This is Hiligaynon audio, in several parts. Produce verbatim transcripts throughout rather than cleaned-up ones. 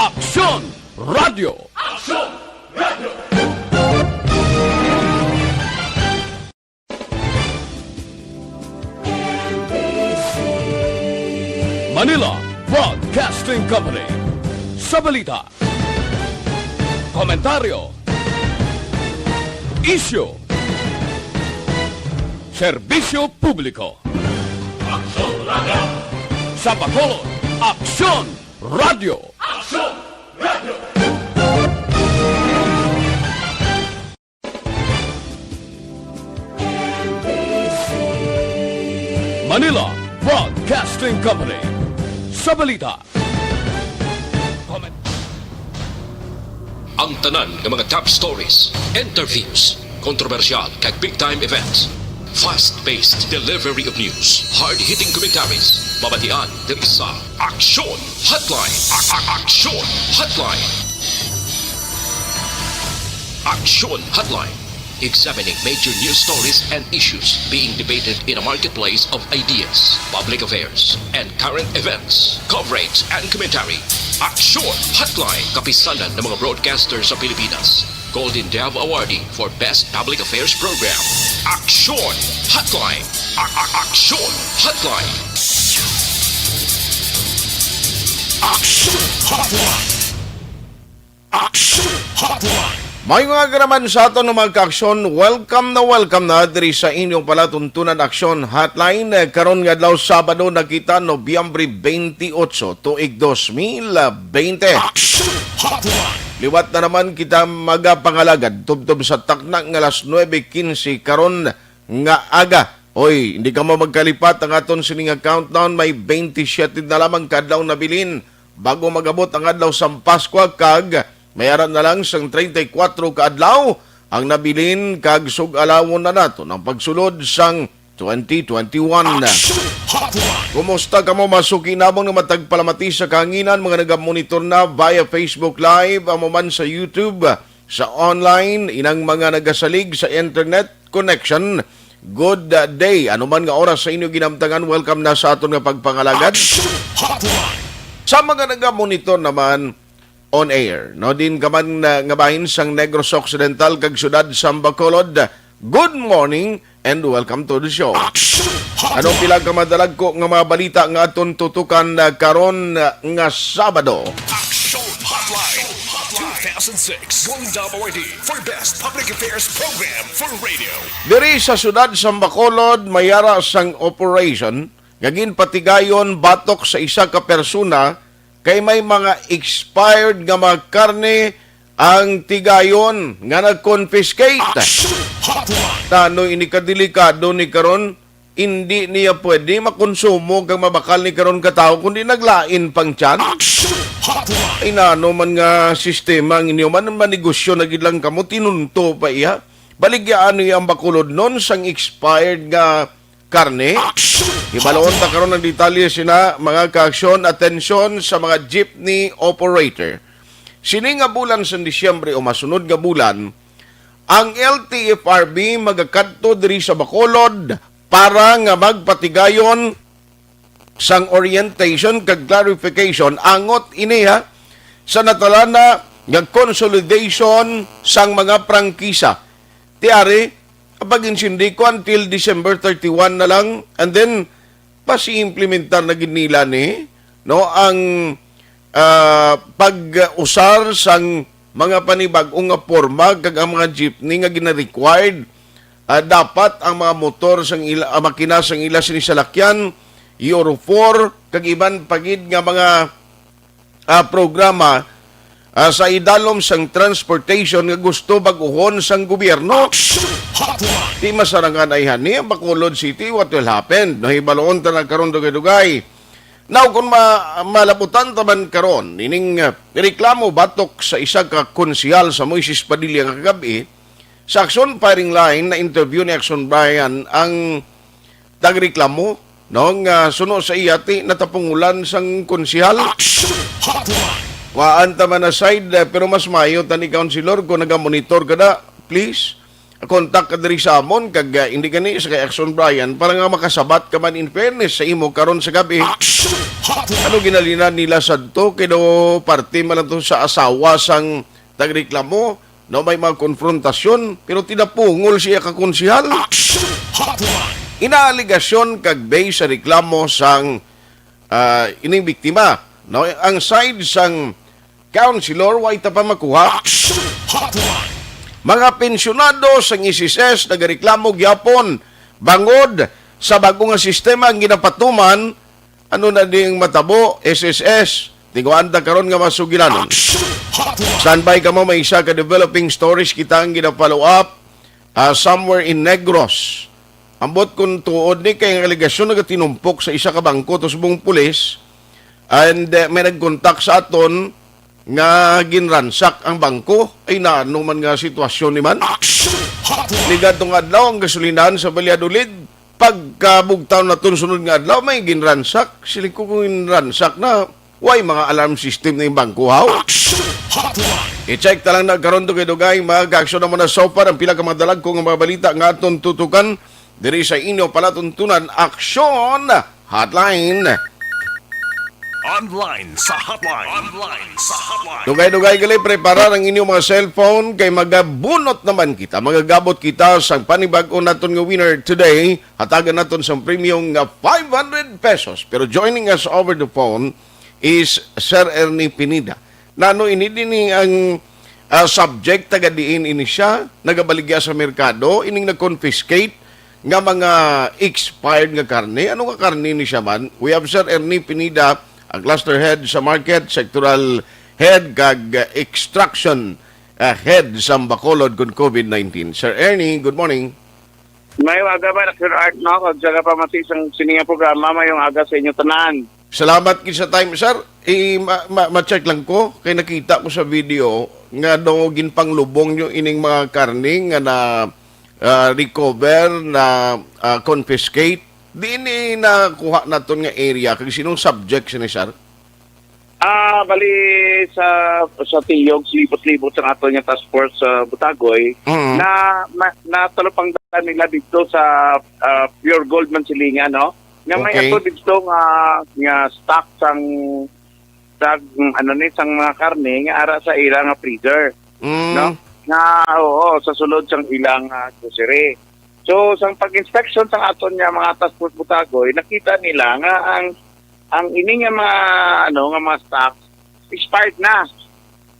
Aksyon Radio. Aksyon Radio. Manila Broadcasting Company. Sa balita, komentaryo, isyu, serbisyo publiko. Aksyon Radio. Sa Bacolod, Aksyon Radio. Aksyon Radio. Manila Broadcasting Company. Sa balita, comment. Ang tanan nga mga top stories, interviews, kontrobersyal kag big time events. Fast-paced delivery of news, hard-hitting commentaries, mabatian diri sa Aksyon Hotline. A- a- Aksyon Hotline. Aksyon Hotline. Examining major news stories and issues being debated in a marketplace of ideas, public affairs, and current events. Coverage and commentary. Aksyon Hotline. Kapisanan ng mga broadcaster sa Pilipinas. Golden Dove Awardee for Best Public Affairs Program. Aksyon Hotline. A- a- Aksyon Hotline. Aksyon Hotline. Aksyon Hotline. May mga garaman sa aton nga mga kaaksyon, welcome na welcome na diri sa inyong palatuntunan Aksyon Hotline. Eh, karon nga adlaw, Sabado na kita, Nobyembre twenty-eight, tuig dos mil bente. Aksyon Hotline. Liwat na naman kita magapangalagad tubtob sa takna nga alas nuebe quince karon nga aga. Oy, hindi kamo magkalipat, ang aton sini nga countdown may twenty-seven na lamang ka adlaw nabilin bago mag-abot ang adlaw sang Paskwa, kag may ara na lang sang treinta y cuatro ka adlaw ang nabilin, kag sug-alawon na naton ang pagsulod sang twenty twenty-one. Action Hotline. Kumusta kamo, mga suki namon nga matag palamati sa kahanginan, mga nagamonitor na via Facebook Live, amo man sa YouTube, sa online, inang mga nagasalig sa internet connection? Good, uh, day. Ano man nga oras sa inyo ginamtangan, welcome na sa aton nga pagpangalagad. Action Hotline. Sa mga nagamonitor naman, on air, no? Din ka man, uh, nga bahin sang Negros Occidental kag siyudad sang Bacolod, good morning and welcome to the show. Action Hotline. Anong pila ka madalagko nga mga balita nga aton tutukan, uh, karon, uh, nga Sabado? Action Hotline two thousand six Golden Dove Awardee for Best Public Affairs Program for Radio. Diri sa siyudad sang Bacolod, may ara sang operation nga ginpatigayon batok sa isa ka persona kay may mga expired nga mga karne ang tigayon nga nag-confiscate. Action Hotline. Tano ini kadelikado ni karon, hindi niya pwede makonsumo kag mabakal ni karon ka tawo, kundi naglain pang tiyan. Action Hotline. Ay, nano man nga sistema ang inyo man, manegosyo na gid lang kamo, tinunto pa iya. Baligya ano ang Bacolod non sang expired nga karne? Action Hotline. Hibaloon ta karon ang detalye sina, mga kaaksyon. Atensyon sa mga jeepney operator. Sini nga bulan sa Disyembre o masunod nga bulan, ang L T F R B magakadto diri sa Bacolod para nga magpatigayon sang orientation kag clarification angot ini, ha, sa natalana nga consolidation sang mga prangkisa. Tiari, pag-insindi ko until December thirty-one na lang, and then, pasiimplementar na gid nila ni, no, ang, ah, pag-usar sang mga panibag-o nga porma kag ang mga jeepney nga gina-required, ah, dapat ang mga motor sang ila, ah, makina sang ila sini salakyan, Euro four, kag iban pa gid nga mga, ah, programa, ah, sa idalom sang transportation nga gusto bag-uhon sang gobyerno. Action Hotline. Di masarangan ay hani ang Bacolod City, what will happen? Nahibaloon ta na karon dugay-dugay. Now, kung ma-, malabutan ta man karon, ining, ah, reklamo batok sa isa ka konsehal sa Moises Padilla nga kagab-i, sa Aksyon Firing Line, na-interview ni Aksyon Brian ang tagreklamo, no, nga suno sa iya ti natapungulan sang konsehal. Action Hotline. Waan ta man aside, eh, pero mas maayo ta ni Councilor kung nagamonitor ka na, please. kontak ka diri sa amon, kag, ah, hindi gani sa kay Action Brian, para nga makasabat ka man in fairness sa imo karon sa gabi. Action Hotline. Ano ginalinan nila sadto? Kay daw parte man lang to sa asawa sang nagreklamo, no, may mga konfrontasyon, pero tinapungol siya ka konsihal. Action Hotline. Inaaligasyon kag base sa reklamo sang, ah, ining biktima, no, ang side sang councilor, wa ita pa makuha. Action Hotline. Mga pensyonado sang S S S nagareklamo gyapon bangod sa bago nga sistema ang ginapatuman. Ano na ding matabo, S S S? Tiguan ta karon nga masugilanon. Action Hotline. Standby kamo, may isa ka developing stories kita ang gina-follow up, ah, somewhere in Negros. Ambot kung tuod ni, kay ang alegasyon nagatinumpok sa isa ka bangko to subong pulis, and, eh, may nagkontak sa aton nga ginransak ang bangko. Ay, naano man nga sitwasyon ni man? Action Hotline. Ni gadtong adlaw ang gasolinahan sa Valladolid, pagkabugtaw naton sunod nga adlaw, may ginransak. Siling ko kung ginransak na, way mga alarm system na yung bangko, haw? Action Hotline. I-check ta lang na karon, dugay-dugay, mga ka-aksyon, na muna so far ang pila ka mga dalagko nga mga balita nga aton tutukan diri sa inyo palatuntunan, Action Hotline. Online sa Hotline. Online sa Hotline. Dugay-dugay gali, preparar ang inyong mga cellphone kay magabunot naman kita. Magagabot kita sa panibag-o naton nga winner today. Hatagan naton sang premyo nga five hundred pesos. Pero joining us over the phone is Sir Ernie Pineda. Nano ini dini ang, ah, subject, taga diin ini siya? Nagabaligya sa merkado, ining nag-confiscate nga mga expired nga karne. Ano nga karne ni siya man? We have Sir Ernie Pineda, ang cluster head sa market, sectoral head, kag, ah, extraction, ah, head sa Bacolod kon COVID nineteen. Sir Ernie, good morning. Mayong aga ba, Sir Art, no? Kag sa kapamati sang sini nga programa, mayong aga sa inyo tanan. Salamat gid sa time, sir. I, ma, ma, ma-check lang ko, kay nakita ko sa video nga daw ginpanglubong nyo ining mga karne nga na, ah, recover, na, ah, confiscate. Diin ni nakuha naton nga area, kag sinong subject sini, sir? Ah, bali sa, sa tiyog, libot-libot sa aton nga task force sa Butagoy, Mm. na, ma-, natalupangdan nila dito sa, ah, Pure Gold man silingan, no? Nga may Okay. ato dito nga, nga stock sang, sang, ano ni, sang mga karne nga ara sa ila nga freezer, Mm. no? Nga, oo, sa sulod sang ilang, ah, grocery. So, sang pag-inspection sang aton nga mga task force Butagoy, nakita nila nga ang, ang ini nga mga, ano, nga mga stocks expired na.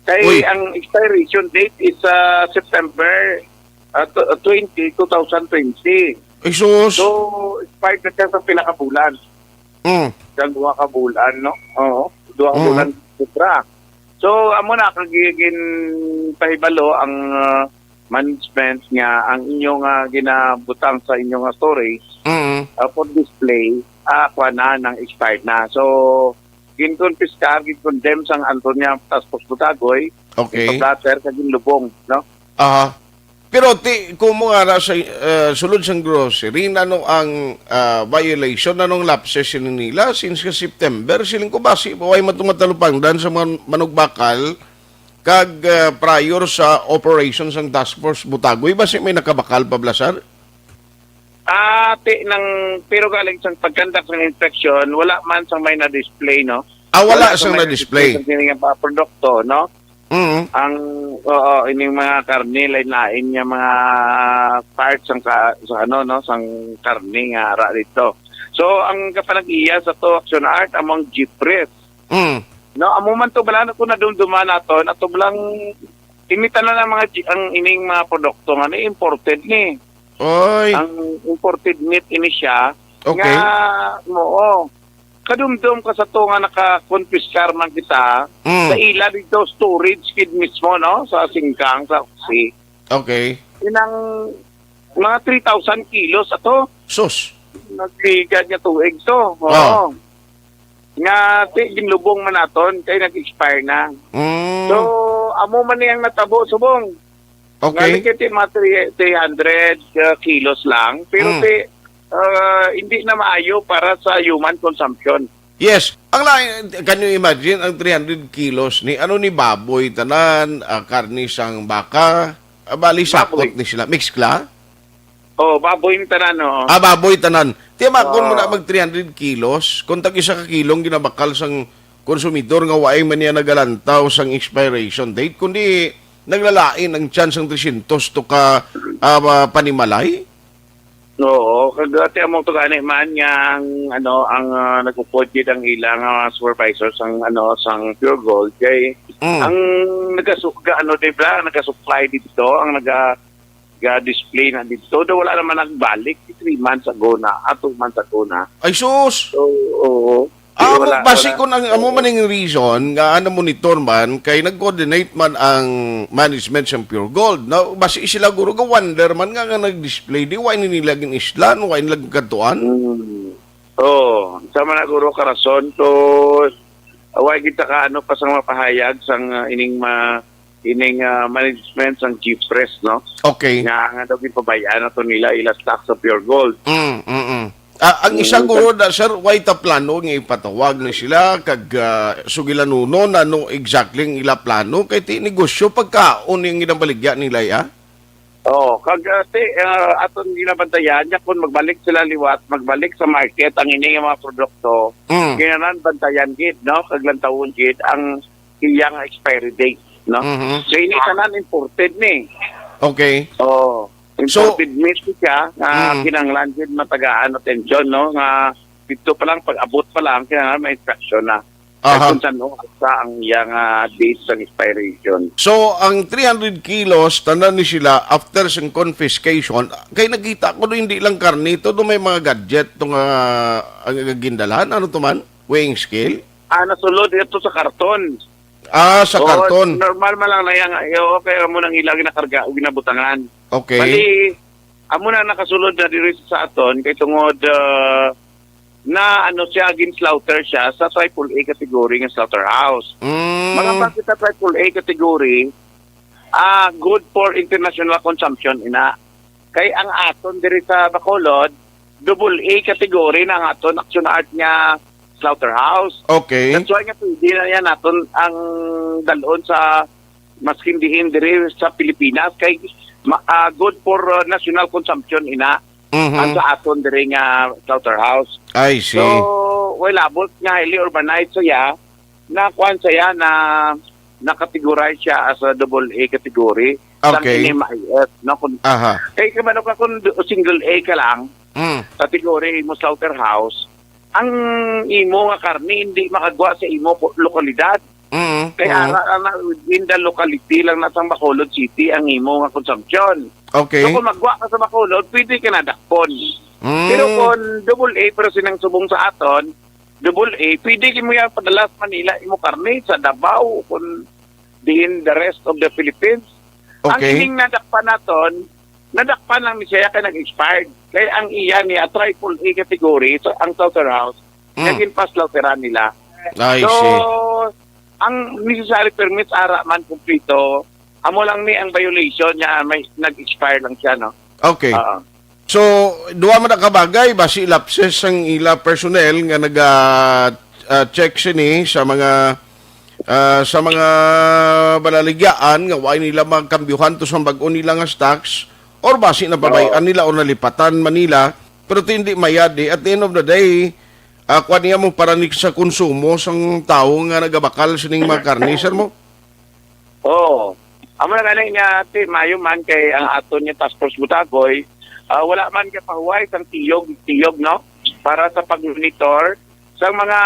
Kay Uy. ang expiration date is, ah, September, ah, tw-, twenty, two thousand twenty. Ay, sus. So, expired na siya sa pila ka bulan. Mm. Sa duha ka bulan, no? Oo, duha ka Mm. bulan sobra. So, amo na, kag gi-, ginpahibalo ang, ah, management nga ang inyo nga ginabutang sa inyo nga storage, Mm. ah, for display, ah, kuha na, nang expired na. So, ginkonpiskar, ginkondem sang Antonia Task Force Butagoy, Okay. ginpa-blotter, kag ginlubong, no? Aha. Pero ti, kumo nga ra sa, eh, sulod sang grocery, nano ang, ah, violation, nanong lapses sini nila since ka September, siling ko basi, way matong matalupangdan sa mga manugbakal, kag, ah, prior sa operation sang task force Butagoy, basi may nakabakal pa bala, sir? Ah, ti, nang, pero galing sang pag-conduct ng inspection, wala man sang may na-display, no? Ah, wala Wala sang sang may na-display. na-display sang sini nga mga produkto, no? Mm. Ang, oo, ining mga karne, lain-lain nga mga parts sang ka-, sa ano, no, sang karne nga ara dito. So, ang kapanag-iya sa to, Action Art, among jeepres. Mm. No, amo man to, bala na ko nadumduman nato, nato lang, imita na lang mga ji-, ang ining mga produkto nga ni imported ni. Oy. Ang imported meat ini siya, Okay. nga, oo, kadumdum ka sa to nga naka-confiscar man kita, Mm. sa ila dito storage kid mismo, no? Sa singkang, sa oxy. Okay. Inang mga three thousand kilos ato. Sus. Nagligad nga tuig to. Oo. Ah. Nga, ti, ginlubong man naton, kay nag-expire na. Mm. So, amo man ni ang natabo, subong. Okay. Nga, ti, mga three, three hundred, uh, kilos lang. Pero, Mm. ti, uh, hindi na maayo para sa human consumption. Yes. Ang lain, can you imagine ang three hundred kilos ni, ano ni baboy tanan, ah, karne sang baka, Ah, bali, sakot Baboy. ni sila. Mixcla? Oh, baboy ni tanan, oh. Ah, baboy tanan. Tiyamakon mo na Oo. mag three hundred kilos. Kung tag isa ka kilong ginabakal sang konsumidor nga waay man niya nagalantaw sang expiration date, kundi naglalain ang chance ang three hundred to ka, ah, ma-, panimalay? Oo, kag, ah, ti amo to gani man nga ang, ano, ang, ah, nag-upod gid ang ila nga mga supervisor sang, ano, sang Pure Gold kay Mm. ang nagasu-, ga-, ano, di ba, nagasupply dito, ang naga-, ga-display na dito. Do wala naman nagbalik, three months ago na, ah, two months ago na. Ay, sus! So, oo. Ah, Wala, basi wala. kung ang amo Oo. man ning reason nga ano, monitor man kay nag-coordinate man ang management sa Pure Gold. Na basi sila guro ga wonder man nga, nga nag-display di wa ini nila ginislan, wa ini nila kadtuan. Mm. Oh, sama na guro ka rason to, wa kita ka ano pa sang mapahayag sang, ah, ining ma-, ining, ah, management sang Gifres, no? Okay. Nga, nga daw ginpabay-an na to nila ila stock sa Pure Gold. Mm, mm, mm. Ah, ang isa Mm, guro da, sir, way ta plano nga ipatawag na sila kag, ah, sugilanunon ano exactly ang ila plano kay ti negosyo pagkaon yung ginabaligya nila, ya? Oo, kag, ah, ti, ah, aton ginabantayan nga kung magbalik sila liwat, magbalik sa market ang ini nga mga produkto, Mm. kinahanglan bantayan gid, no? Kag lantawon gid ang iyang expiry date, no? Mhm. So, ini tanan imported ni. Okay. Oh, So imported meat siya nga Mm. kinahanglan gid matagaan atensyon, no? Nga dito pa lang, pag-abot pa lang, kinahanglan may inspection na. Kay Aha. kung saan, no, sa ang iyang, ah, date sang expiration. So, ang three hundred kilos, tanan ni sila, after sang confiscation, kay nakita ko do hindi lang karne, to do may mga gadget, to nga, ang gindalhan, ano to man? Weighing scale? Ah, nasulod ito sa karton. Ah, sa Oo, karton. normal man lang na yang, oo, kaya mo nang ilang nakarga o ginabutangan. Okay. Bali, amo na nakasulod na diri sa aton, kay tungod, ah, na ano siya, gin-slaughter siya sa triple A category nga slaughterhouse. Mm. Makapag kita triple A category, ah, good for international consumption, ina. Kay ang aton diri sa Bacolod, double A category na ang aton action art nga slaughterhouse. Okay. That's why nga pwede na yan naton ang dalon sa maskin diin diri sa Pilipinas kay ma-, ah, good for, uh, national consumption ina Mhm. ang sa aton diri nga slaughterhouse. I see. So, well, abot nga highly urbanized siya, na kuan siya, na na-categorize siya as a double A category sang Okay. N M I S, no? Kung, Aha. kay kabalo ka kung do-, single A ka lang, Mm. category mo slaughterhouse, ang imo nga karne hindi makagwa sa imo po-, lokalidad. Mm, Kay mm. ara, ara na within the locality lang na sang Bacolod City ang imo nga consumption. Okay. So kung magwa ka sa Bacolod, pwede ka nadakpon. Mm. Pero kung double A, pero sinang subong sa aton, double A, pwede mo yan padala sa Manila, imo karne sa Davao, kung diin the rest of the Philippines. Ang Okay. ining nadakpan naton, nadakpan lang ni siya kay nag-expired. Kay ang iya niya, triple A category, so, ang slaughterhouse, Mm. naging pa-slaughteran nila. I So, see. ang necessary permits, ara man, kumplito, amo lang ni ang violation niya, may nag-expire lang siya, no? Okay. Oo. So, duha man na ka bagay, basi lapses ang ila personnel nga naga, ah, check sini sa mga, ah, sa mga balaligyaan nga wa nila magkambyuhan to sa bag-o nila nga stocks, or basi napabayaan Oo. nila or nalipatan man nila, pero ti hindi mayad, eh. At the end of the day, ah, kuwan niya mo para ni sa konsumo sang tawo nga nagabakal sining mga karne, sir mo? Oo. Amo na gani nga, ti, maayo man kay ang aton nga Task Force Butagoy, ah, wala man ka pahuway sang tiyog, tiyog, no? Para sa pag-monitor sa mga,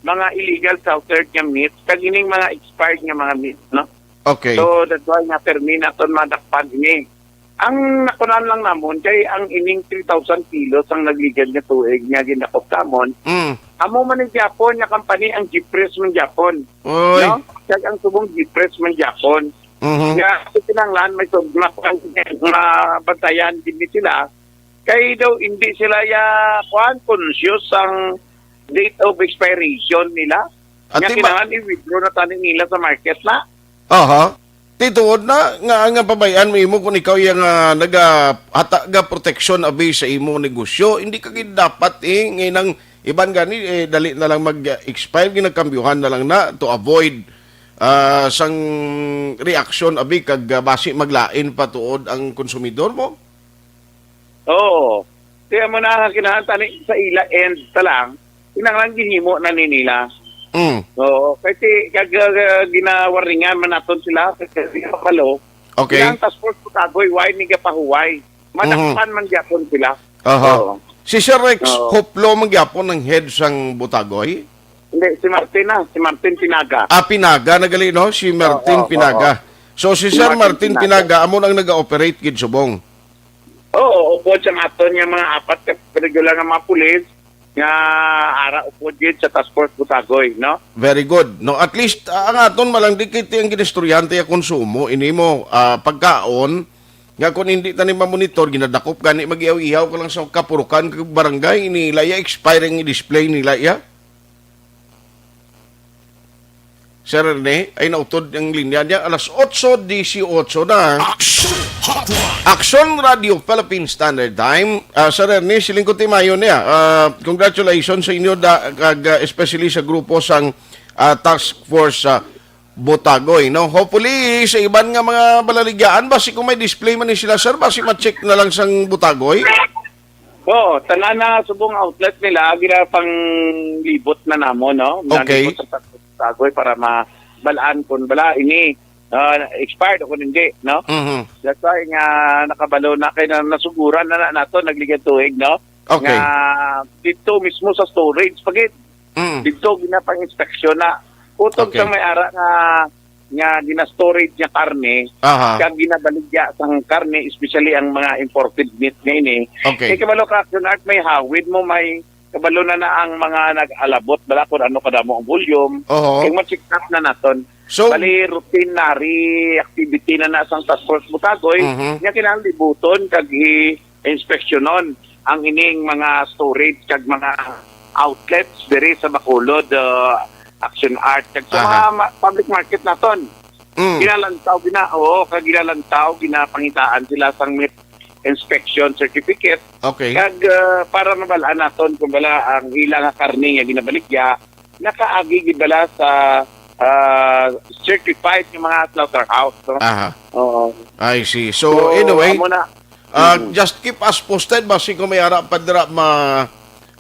mga illegal slaughtered nga meat, kag ining mga expired nga mga meat, no? Okay. So, that's why nga permi naton madakpan ini. Ang nakunan lang namon kay ang ining three thousand kilos ang nagligad nga tuig nga gindakop namon. Mm. Amo man ni gyapon nga company ang Gifres man gyapon. Oy. No? Kag ang subong Gifres man gyapon. Mhm. Nga, kinahanglan may sub-, ma-, mabantayan din ni sila. Kay daw hindi sila ya, kuan, conscious ang date of expiration nila. Nga Ati ba- kinahanglan i-withdraw na tani nila sa market na. Aha. Ti tuod na nga, nga pabay-an mo imo kung ikaw yang, ah, nagahata ga proteksyon abi sa imo negosyo, hindi ka gid dapat, eh, ngay nang iban gani, eh, dali na lang mag-expire, ginagkambyuhan na lang na to avoid ah, sang reaksyon, abi, kag, ah, basi maglain pa tuod ang konsumidor mo? Oo. Kaya mo na kinahanglan tani sa ila end ta lang, kinahanglan ginhimo na ni nila. Mm. Oo. Kasi kag, ah, ginawaringan man naton sila, kasi sila palo. Okay. Ilang task force Butagoy, why ni gapahuway? Madakpan Mhm. man gyapon sila. Aha. Oo. Si Sir Rex Oo. Hoplo man gyapon ang head sang Butagoy? Hindi, si Martin na, si Martin Pinaga. Ah, Pinaga na gali, no? Si Martin Oo, Pinaga. oo. So, si Si Sir Martin Martin Pinaga. Pinaga, amo nang naga-operate gid subong? Oo, upod sa aton nga mga apat ka regular nga mga pulis nga ara upod gid sa Task Force Butagoy, no? Very good. No, at least, ah, ang aton malang di kiti ang ginistoryahan ta ya konsumo, ini mo, ah, pagkaon, nga kung hindi ta ni mamonitor, ginadakop gani, mag-ihaw-ihaw ka lang sa kapurukan kag barangay, ini la ya expire ang i-display nila ya. Sir Ernie, ay nautod ang linya niya. Alas otso dieciocho na. Action Hotline. Action Radio Philippine Standard Time. Ah, Sir Ernie, siling ko timayon niya. Ah, congratulations sa inyo, da, kag, ah, especially sa grupo sang, ah, Task Force, ah, Botagoy, no? Hopefully, sa iban nga mga balaligyaan, basi kung may display man ni sila, sir, basi ma-check na lang sang Botagoy? Oo, tanan na subong outlet nila, ginapanglibot na namo, no? Okay. Nalibot sa Tagoy para mabalaan kung bala ini, ah, expired o kung hindi, no? Mhm. That's why nga nakabalo na kay na nasuguran na, na nato nagligad tuig, no? Okay. Nga dito mismo sa storage pagid. Mm. Dito ginapang-inspeksyon na. Utog Okay. sa may ara nga, nga gina-storage nga karne, Aha. kag ginabaligya sang karne, especially ang mga imported meat nga ini. Okay. Kay kabalo ka, Action Art, may hawid mo, may kabalo na na ang mga nag-alabot, bala kung ano kadamo ang volume. Oho. Kay ma-check up na naton. So Bali, routinary activity na na sang Task Force Butagoy, Mhm. nga kinahanglan libuton kag i-inspeksyonon ang ining mga storage kag mga outlets diri sa Bacolod, uh, Action Art, kag sa Aha. mga ma-, public market naton. Mm. Ginalantaw, gina-, oo, kag ginalantaw, ginapangitaan sila sang meat inspection certificate. Okay. Kag, uh, para mabalaan naton kung bala ang ila nga karne nga ginabaligya, nakaagi gid bala sa, ah, certified nga mga slaughterhouse, no? Aha. Oo. I see. So, So, anyway, amo na. ah, Mm. just keep us posted. Basi kung may ara pa dira ma-,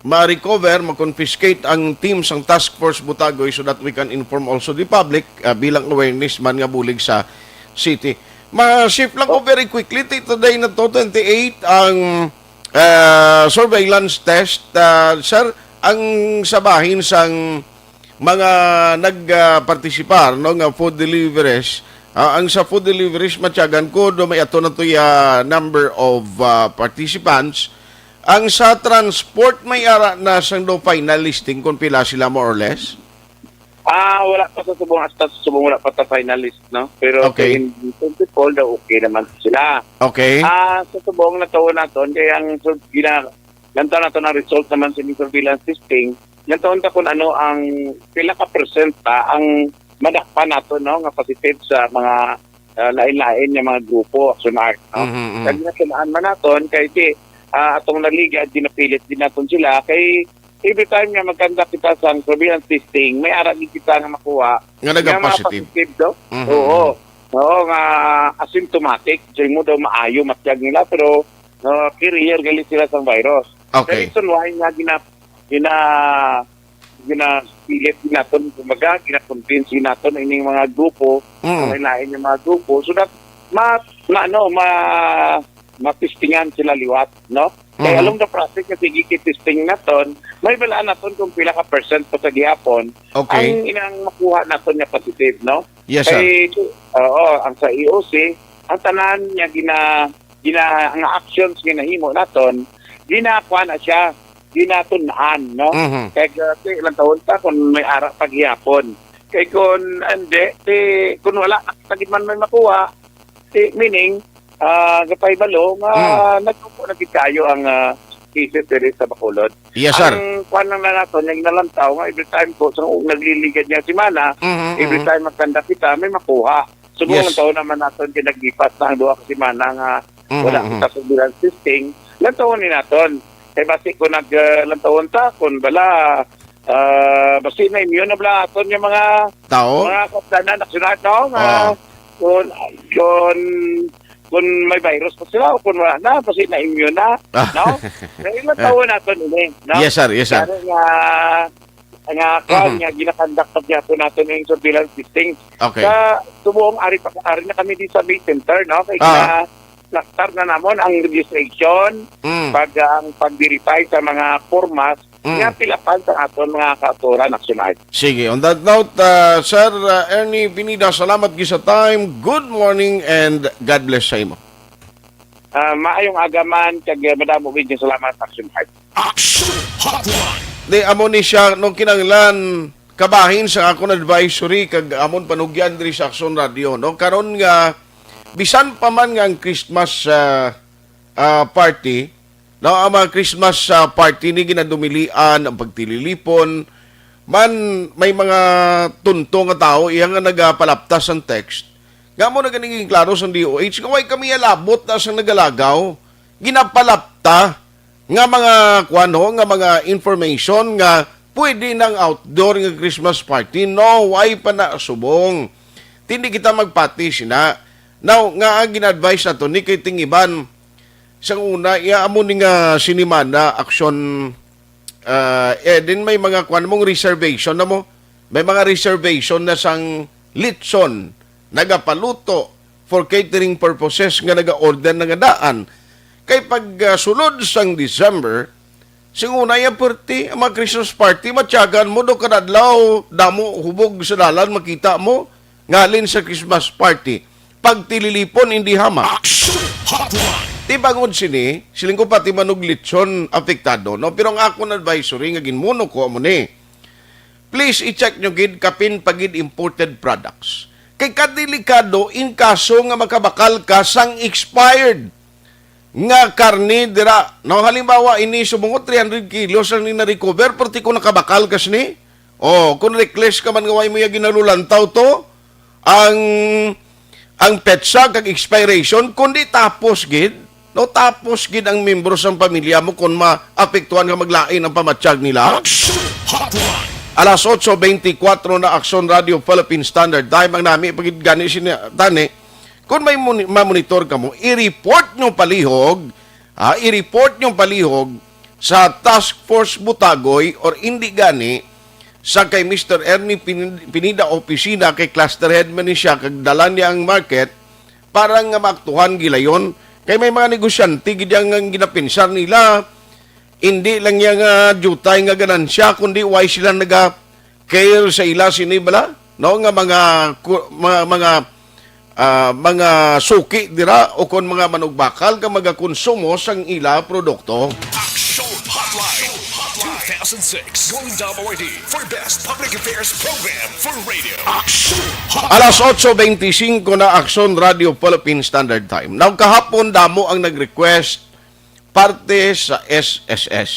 ma-recover, ma-confiscate ang team sang Task Force Butagoy so that we can inform also the public, ah, bilang awareness man nga bulig sa city. Ma-shift lang ko Oh. very quickly. Ti-, today na to, twenty-eight, ang, ah, surveillance test. Ah, sir, ang sa bahin sang mga nag, ah, partisipar, no, nga food deliveries, ah, ang sa food deliveries, matyagan ko, do may ato na to ya number of, ah, participants. Ang sa transport, may ara na sang do final listing kung pila sila, more or less? Ah, wala pa sa subong, hasta sa subong wala pa ta final list, no? Pero Okay. in principle daw, okay naman sila. Okay. Ah, sa subong, nataon naton, kay ang sur-, gina-, lantaw naton ang result naman sa ining surveillance testing. Lantaw ta kung ano ang pila ka percent pa ang madakpan nato, no, nga positive sa mga, ah, lain-lain nga mga grupo, Action Art, no? Mhm, mhm. Kag ginatunaan man naton kay si, ah, atong nagligad, ginapilit din naton sila kay every time nga mag-conduct kita sa surveillance testing, may ara gid kita nga makuha Nga nga mga nagapositive. positive daw. Mhm. Oo. Oo, nga asymptomatic. So, mo daw maayo, matyag nila, pero, uh, carrier gali sila sang virus. Okay. The reason why nga gina-, gina-, ginapilit naton, kumbaga, gina-convince naton ining mga grupo, Mm. ang lain-lain nga mga grupo, so that ma-, ma-, ano, ma-, matistingan sila liwat, no? Kay Mhm. along the process nga sige, testing naton, may balaan naton kung pila ka percent pa sa gihapon Okay. ang inang makuha naton nga positive, no? Yes, sir. Kay, oo, ang sa E O C, ang tanan nga gina-, gina-, nga actions nga nahimo naton, ginakuha na siya, ginatun-an, no? Mhm. Kay, uh, ti, ilang taon pa kung may ara pa gihapon. Kay kung hindi, ti, kung wala, tagid man may makuha, ti, meaning, ah, gapahibalo nga Mm. nagtubo na gid kayo ang, ah, cases diri sa Bacolod. Yes, sir. Ang kuwan lang na naton, yung nalantaw nga every time ko, sa nagliligad niya semana, Mhm, every mhm. time magkanda kita, may makuha. Subong Yes. lang taon naman naton, kay naglipas na ang duha ka semana nga Mhm, wala mhm. kita sa surveillance testing. Lantawon ni naton. Kay basi ko nag, ah, lantawon ta, kung bala, Ah, basi na immune na bala aton yung mga Tao? mga kaupdanan, Action Art, no? Nga Oo. kung, kung, kung may virus pa sila o kung wala na, basi na immune na, Ah. no? Kaya ilang Ah. taon naton ini, no? Yes, sir. Yes, sir. Kaya nga, nga, kwan, Mhm. nga ginakandak pa gyapon naton yung surveillance testing. Okay. Sa tumuong ari pa, ari na kami di sa May Center, no? Kaya Ah. gina-, naktar na namon ang registration, Mm. pag, ang pag-verify sa mga formas, Mm. nga pilapan sa aton mga kautoran, Action Art. Sige, on that note, ah, Sir, ah, Ernie Pinida, salamat gid sa time. Good morning and God bless sa imo. Ah, maayong aga man, kag, eh, madamo gid nga salamat, Action Art. Action Hotline. Di, amo ni siya, nung kinahanglan, kabahin sa akon advisory, kag amon panugyan diri sa Action Radio, no? Karon nga, bisan pa man nga ang Christmas, ah, ah, party, no, ang mga Christmas, ah, party ni ginadumilian, ang pagtililipon, man may mga tunto nga tawo iya nga nagapalaptas ang text. Nga mo na ganing klaro sang D O H, nga way kami alabot na sang nagalagaw, ginapalapta nga mga kuwan, ho, nga mga information nga pwede nang outdoor nga Christmas party. No, way pa na subong. Tindi kita magpati sina. Now, nga ang gina-advise nato ni kay tingiban, sang una, iya amo ni nga sinimana, action, ah, eh, din may mga kwan mong reservation na mo. May mga reservation na sang litson, nagapaluto for catering purposes nga naga-order na nga daan. Kay pag, ah, sulod sang December, sing una iya puwerte, ang mga Christmas party, matyagan mo do kada adlaw, damo hubog sa dalan, makita mo, ngalin sa Christmas party. Pagtililipon, hindi hamak. Action Hotline. Ti bangod sini, siling ko pati manuglitson apektado, no? Pero ang akon advisory nga ginmuno ko amo ni, please i-check nyo gid kapin pa gid imported products. Kay kadelikado in kaso nga makabakal ka sang expired nga karne dira. No, halimbawa, ini subong ko three hundred kilos ang ni na-recover, pero ti kung nakabakal ka sini, oh, kung reckless ka man nga way mo ya ginalulantaw to, ang, ang petsa kag expiration, kundi tapos gid, no, tapos gid ang membro sang pamilya mo kung maapektuhan nga maglain ang pamatyag nila. Action Hotline. Alas otso beintikwatro na, Action Radio Philippine Standard Time ang nami pagid gani sini tani. Kung may moni-, mamonitor kamo, i-report nyo palihog, ah, i-report nyo palihog sa Task Force Butagoy or indi gani sa kay Mister Ernie Pin-, Pinida opisina, kay cluster head man ni siya kag dala niya ang market para nga maaktuhan gilayon. Kay may mga negosyante gid yang ang ginapinsar nila, indi lang iya nga diutay nga ganansya, kundi way sila naga-care sa ila sini bala, no, nga mga ku-, mga, mga, ah, mga suki dira o kon mga manugbakal nga magakonsumo sang ila produkto. Action Hotline two thousand six Golden Dome Awardee for Best Public Affairs Program for Radio. Action Hotline. Alas otso beintisinko na, Action Radio Philippine Standard Time. Now, kahapon, damo ang nag-request parte sa S S S.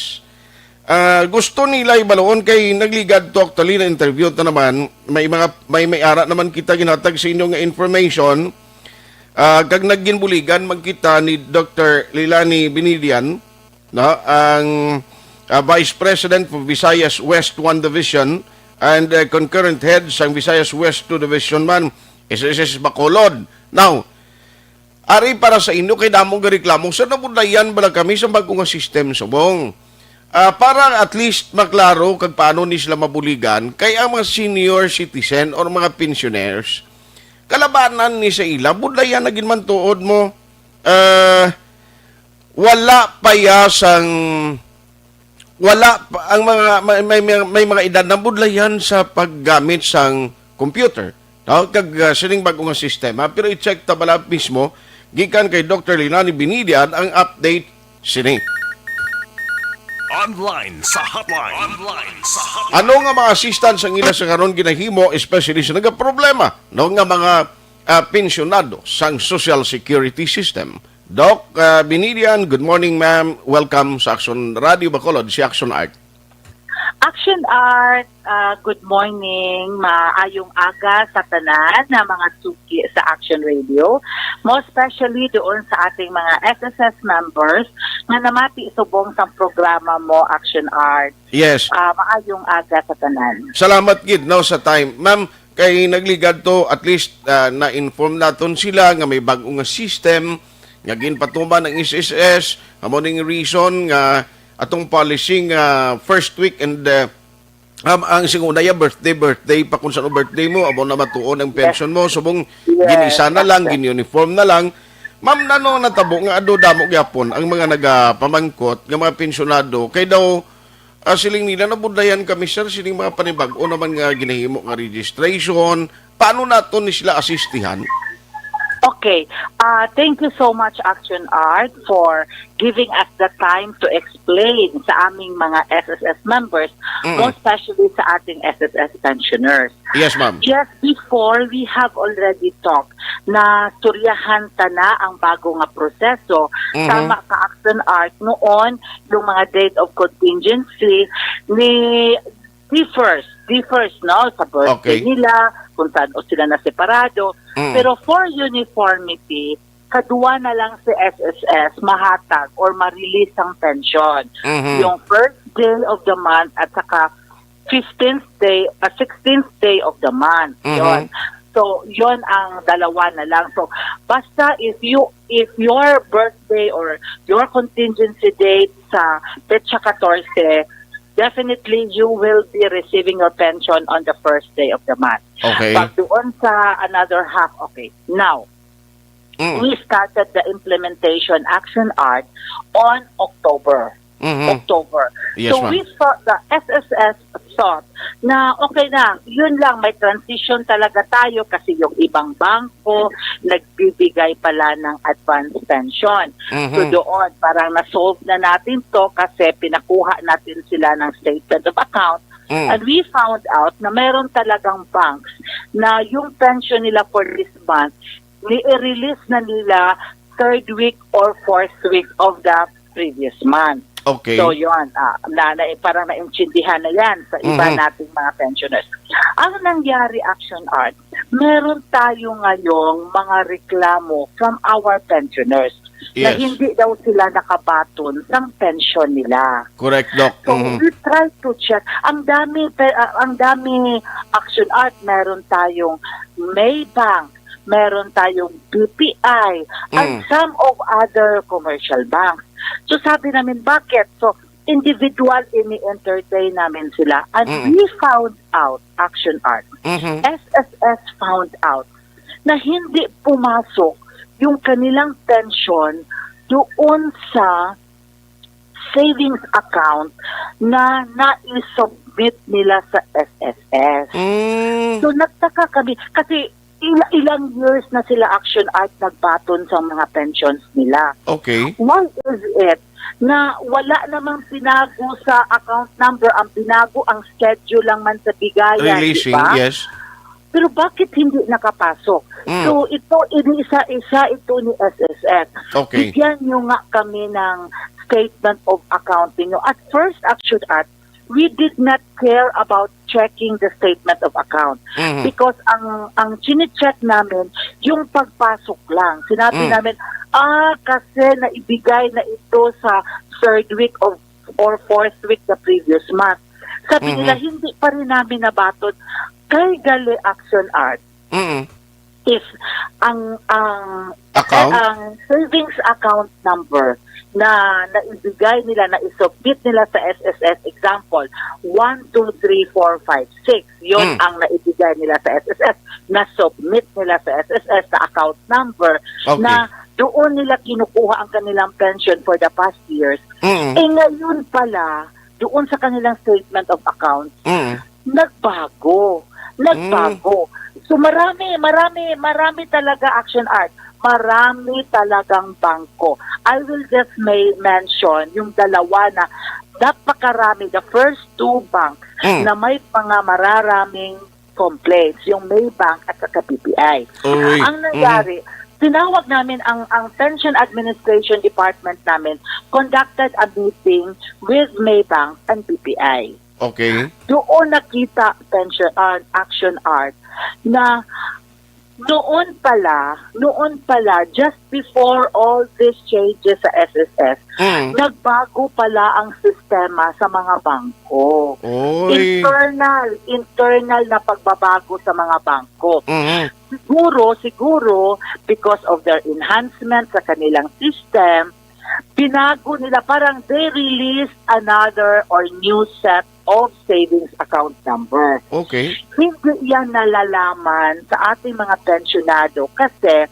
Ah, gusto nila ibaluon kay nagligad to, actually, na-interview ta naman. May mga, may, may ara naman kita ginhatag sa inyo nga information. Ah, kag nagginbuligan man kita ni Doctor Lilani Binidian, no, ang, ah, Vice President for Visayas West One Division and, ah, concurrent head sang Visayas West Two Division man, S S S Bacolod. Now, ari para sa inyo kay damo nga reklamo, "Sir, nabudlayan bala kami sa bag-o nga system subong?" Ah, para at least maklaro kag paano ni sila mabuligan, kay ang mga senior citizen or mga pensioners, kalabanan ni sa ila, budlayan na gid man tuod mo. Ah, wala pa ya sang, wala pa, ang mga, may, may, may, may mga edad na budlayan sa paggamit sang computer. No? Kag, ah, sining bag-o nga sistema, pero i-check ta bala mismo, gikan kay Doctor Linani Binidian ang update sini. Online sa hotline. Online sa hotline. Ano nga mga assistance ang ila sa karon ginahimo, especially sa nagaproblema, no, nga mga, ah, pensyonado sang Social Security System? Doc, ah, Binidian, good morning, ma'am. Welcome sa Action Radio Bacolod, si Action Art. Action Art, ah, good morning. Maayong aga sa tanan na mga suki sa Action Radio. Most especially doon sa ating mga S S S members nga namati subong sang programa mo, Action Art. Yes. Ah, maayong aga sa tanan. Salamat gid, no, sa time. Ma'am, kay nagligad to, at least, ah, na-inform naton sila nga may bag-o nga system nga ginpatuman ang S S S. Amo ning reason nga atong policy nga first week and, ah, um, ang segunda ya birthday, birthday pa kung saan birthday mo, amo na matuon ang Yes. pension mo. Subong Yes, gin-isa na lang, yes. gin-uniform na lang. Ma'am, nano natabo nga ado damo gyapon ang mga nagapamangkot nga mga pensyonado? Kay daw, ah, siling nila, "Nabudlayan kami, sir, sining mga panibag-o naman nga ginahimo nga registration." Paano nato ni sila asistihan? Okay. Ah, thank you so much, Action Art, for giving us the time to explain sa aming mga S S S members, Mm. most especially sa ating S S S pensioners. Yes, ma'am. Yes, before, we have already talked na istoryahan ta na ang bago nga proseso. Mhm. Tama ka, Action Art, noon, yung mga date of contingency ni differs, differs, no? Sa birthday Okay. nila, kung saan o sila na separado. Mm. Pero for uniformity, kadwa na lang si S S S mahatag or ma-release ang pension. Mhm. Yung first day of the month at saka fifteenth day, ah, sixteenth day of the month. Mhm. Yon. So, yon ang dalawa na lang. So, basta if you, if your birthday or your contingency date sa petsa katorse, definitely you will be receiving your pension on the first day of the month. Okay. Pag doon sa another half, okay. Now, Mm. we started the implementation, Action Art, on October. Mhm. October. Yes, So, ma'am. we thought, the S S S thought na, "Okay na, yun lang, may transition talaga tayo kasi yung ibang bangko nagbibigay pala ng advance pension." Mhm. So, doon, parang na-solve na natin to kasi pinakuha natin sila ng statement of account. Mm. And we found out na meron talagang banks na yung pension nila for this month, ni-release na nila third week or fourth week of the previous month. Okay. So, yun, ah, na, na, parang naintindihan na yan sa iba Mhm. nating mga pensioners. Ang nangyari, Action Art, meron tayo ngayong mga reklamo from our pensioners na Yes. hindi daw sila nakabaton sang pension nila. Correct, Doc. So, Mhm. we try to check. Ang dami, pe-, ah, ang dami, Action Art, meron tayong Maybank, meron tayong B P I, and Mm. some of other commercial banks. So, sabi namin, "Bakit?" So, individual ini-entertain namin sila. And Mm. we found out, Action Art, Mhm. S S S found out na hindi pumasok yung kanilang pension doon sa savings account na nai-submit nila sa S S S. Mm. So, nagtaka kami kasi ila-, ilang years na sila, Action Art, nagbaton sa mga pensions nila. Okay. Why is it na wala namang binago sa account number? Ang binago, ang schedule lang man sa bigayan, di Releasing, ba? yes. Pero bakit hindi nakapasok? Mm. So, ito, iniisa-isa ito ni S S S. Okay. Bigyan nyo nga kami ng statement of account ninyo. At first, Action Art, we did not care about checking the statement of account. Mhm. Because ang, ang chine-check namin, yung pagpasok lang. Sinabi Mm. namin, "Ah, kasi naibigay na ito sa third week of, or fourth week the previous month." Sabi Mhm. nila, "Hindi pa rin namin nabaton." Kay gali, Action Art, Mm. if ang, ang, Account? ang savings account number na naibigay nila, na isubmit nila sa S S S, example, one, two, three, four, five, six, yon Mm. ang naibigay nila sa S S S, na-submit nila sa S S S sa account number Okay. na doon nila kinukuha ang kanilang pension for the past years. Mm. Eh, ngayon pala, doon sa kanilang statement of account, Mm. nagbago. Nagbago. Mm. So, marami, marami, marami talaga, Action Art. Marami talagang bangko. I will just may mention yung dalawa na napakarami, the first two banks Mm. na may mga mararaming complaints, yung Maybank at saka B P I. Uy. Ang nangyari, Mm. tinawag namin ang, ang Pension Administration Department namin, conducted a meeting with Maybank and B P I. Okay. Doon nakita, pension, ah, Action Art, na Noon pala, noon pala, just before all these changes sa S S S, Mm. nagbago pala ang sistema sa mga bangko. Oy. Internal, internal na pagbabago sa mga bangko. Mhm. Siguro, siguro, because of their enhancement sa kanilang system, binago nila, parang they released another or new set of savings account number. Okay. Hindi yan nalalaman sa ating mga pensyonado kasi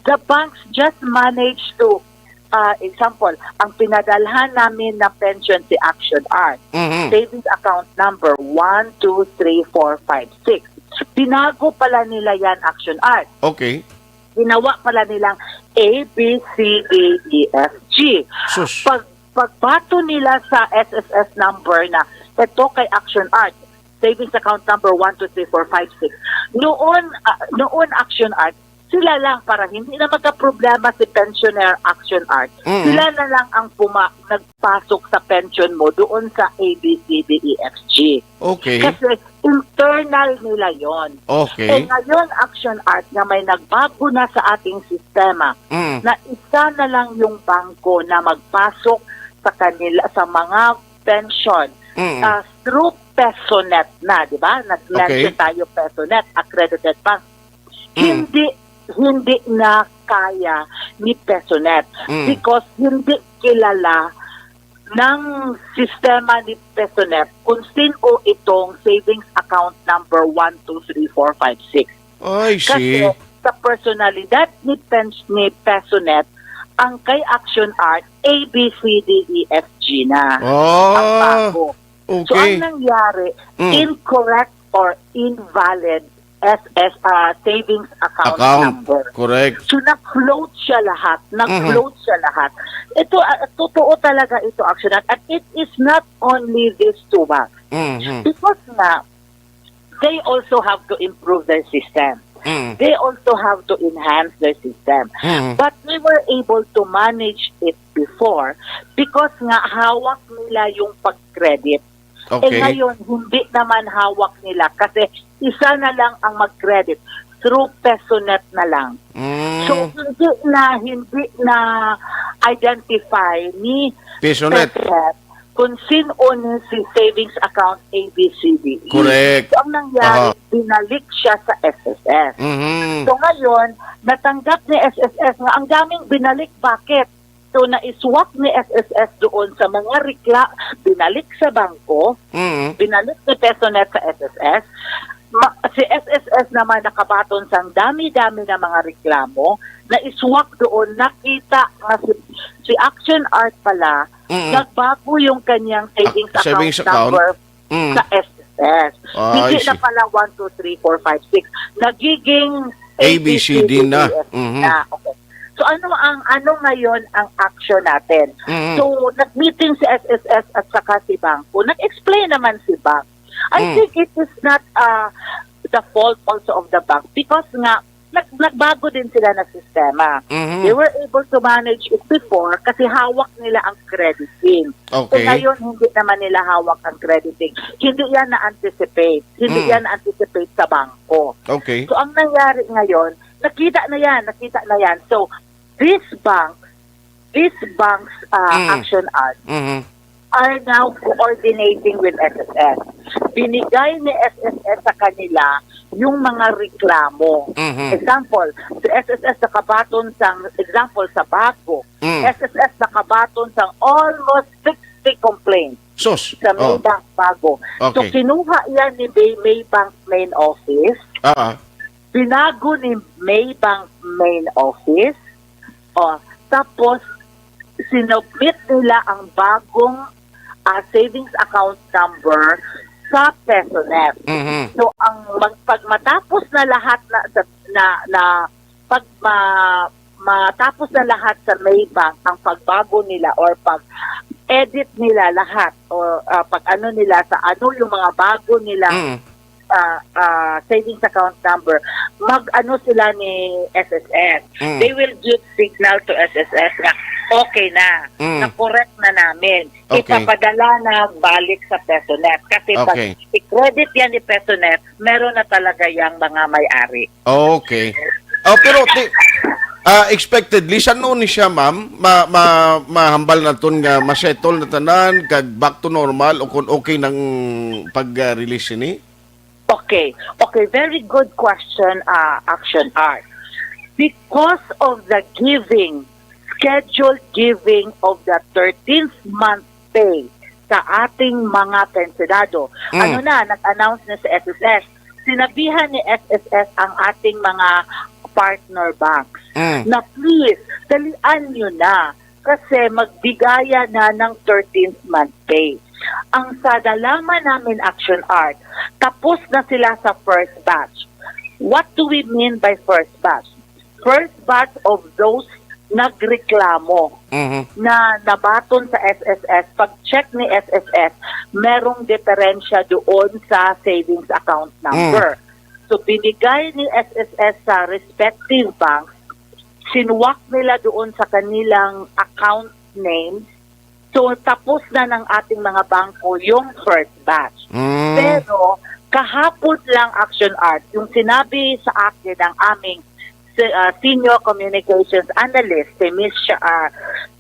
the banks just manage to, ah, example, ang pinadalhan namin na pension si Action Art, Mhm. savings account number one two three four five six. Binago pala nila yan, Action Art. Okay. Ginawa pala nilang A, B, C, D, E, F, G. Sus. Pag, pagbato nila sa S S S number na ito kay Action Art, savings account number one two three four five six. Noon, ah, noon Action Art, sila lang, para hindi na magka-problema si pensioner Action Art. Mm. Sila na lang ang puma-, nagpasok sa pension mo doon sa A, B, C, D, E, F, G. Okay. Kasi internal nila yon. Okay. Eh, ngayon, Action Art, nga may nagbago na sa ating sistema, Mm. na isa na lang yung bangko na magpasok sa kanila, sa mga pension, Mm. ah, through PESONet na, di ba? Nag-mention Okay. tayo, PESONet, accredited bank. Mm. Hindi, hindi na kaya ni PESONet Mm. because hindi kilala ng sistema ni PESONet kung sino itong savings account number one two three four five six. I Kasi see. sa personalidad ni Pens-, ni PESONet, ang kay Action Art, A, B, C, D, E, F, G na ang Ah, bago. So, ang okay. nangyari, Mm. incorrect or invalid S S, ah, savings account Account. number. Correct. So, na-float siya lahat. Mhm. Na-float siya lahat. Ito, ah, totoo talaga ito, Action Art. And it is not only these two, ah. Mhm. Because nga, they also have to improve their system. Mm. They also have to enhance their system. Mm. But they were able to manage it before because nga hawak nila yung pag-credit. Eh, Okay. ngayon, hindi naman hawak nila kasi isa na lang ang mag-credit through PESONet na lang. Mm. So, hindi na, hindi na identify ni PESONet. PESONet kung sino ni si savings account A B C D E. Correct. So, ang nangyari, Aha. binalik siya sa S S S. Mhm. So, ngayon, natanggap ni S S S nga ang daming binalik. Bakit? So, naiswak ni S S S doon sa mga rekla-, binalik sa bangko, Mhm. binalik ni PESONet sa S S S. Ma-, si S S S naman nakabaton sang dami-dami na mga reklamo, naiswak doon, nakita nga si, si Action Art pala, Mhm. nagbago yung kanyang savings Ah, savings account account? number Mm. sa S S S. Ah, Hindi I na see. pala one, two, three, four, five, six. Nagiging A B C D na. A B C D E F Mhm. na. Okay. So, ano ang, ano ngayon ang action natin? Mhm. So, nag-meeting si S S S at saka si Bangko. Nag-explain naman si Bank. I Mm. think it is not, uh, the fault also of the bank because nga, nag-, nagbago din sila na sistema. Mhm. They were able to manage it before kasi hawak nila ang crediting. So, Okay. ngayon, hindi naman nila hawak ang crediting. Hindi yan na-anticipate. Hindi Mm. yan na-anticipate sa bangko. Okay. So, ang nangyari ngayon, nakita na yan, nakita na yan. So, this bank, these banks, uh, Mm. Action Art, Mhm. are now coordinating with S S S. Binigay ni S S S sa kanila yung mga reklamo. Mhm. Example, si S S S nakabaton sang, example, sa Bago. Mm. S S S nakabaton sang almost sixty complaints Sus. sa Oh. Maybank Bago. So, Okay. kinuha yan ni Bay-, Maybank main office. Ah, ah. Binago ni Maybank main office. Oh, tapos, sinubmit nila ang bagong, ah, savings account number sa PESONet. Mhm. So, ang mag-, pag matapos na lahat na, sa, na, na, pag ma-, matapos na lahat sa Maybank ang pagbago nila or pag-edit nila lahat or, ah, pag ano nila sa ano yung mga bago nila Mm. ah, ah, savings account number, mag-ano sila ni S S S. Mm. They will give signal to S S S na okay na, Mm. na-correct na namin. Okay. Ipapadala na balik sa PESONet. Kasi pag Okay. ik-, credit yan ni PESONet, meron na talaga yang mga may-ari. Okay. Oh, pero ti-, ah, expectedly, san-o ni siya, ma'am? Ma-, ma-, mahambal naton nga ma-settle na tanan, kag back to normal, o kung okay nang pag-release ini? Okay. Okay, very good question, ah, Action Art. Because of the giving, scheduled giving of the thirteenth month pay sa ating mga pensionado. Mm. Ano na, nag-announce na sa S S S. Sinabihan ni S S S ang ating mga partner banks Mm. na, "Please, dalian nyo na kasi magbigaya na ng thirteenth month pay." Ang sa nalaman namin, Action Art, tapos na sila sa first batch. What do we mean by first batch? First batch of those nagreklamo Mhm. na nabaton sa S S S, pag-check ni S S S, merong diferensya doon sa savings account number. Mm. So, binigay ni S S S sa respective banks, sinuwak nila doon sa kanilang account names. So, tapos na ng ating mga bangko yung first batch. Mm. Pero, kahapon lang, Action Art, yung sinabi sa akin ng aming si, ah, Senior Communications Analyst, si Miss Cha-, ah,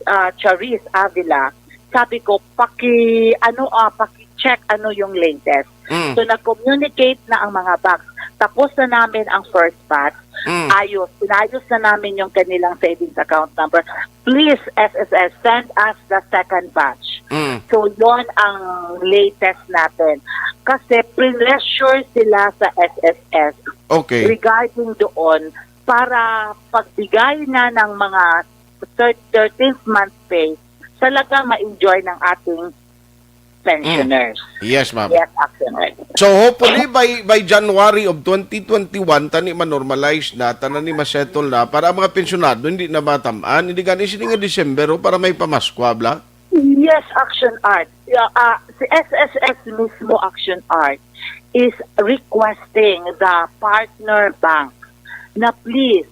ah, Charis Avila, sabi ko, "Paki, ano, ah, paki-check ano yung latest." Mm. So, nag-communicate na ang mga banks. Tapos na namin ang first batch. Mm. Ayos. Inayos na namin yung kanilang savings account number. Please, S S S, send us the second batch. Mm. So, yon ang latest natin. Kasi pressure sila sa S S S Okay. regarding doon para pagbigay na ng mga thir-, thirteenth month pay, talagang ma-enjoy ng ating pensioners. Mm. Yes, ma'am. Yes, Action Art. So, hopefully, by, by January of twenty twenty-one, tani ma-normalize na, tanan ni ma-settle na, para ang mga pensionado, hindi na matam-an, hindi gani sini nga December, oh, para may pamaskwa, bla? Yes, Action Art. Yeah, ah, si S S S mismo, Action Art, is requesting the partner bank na please,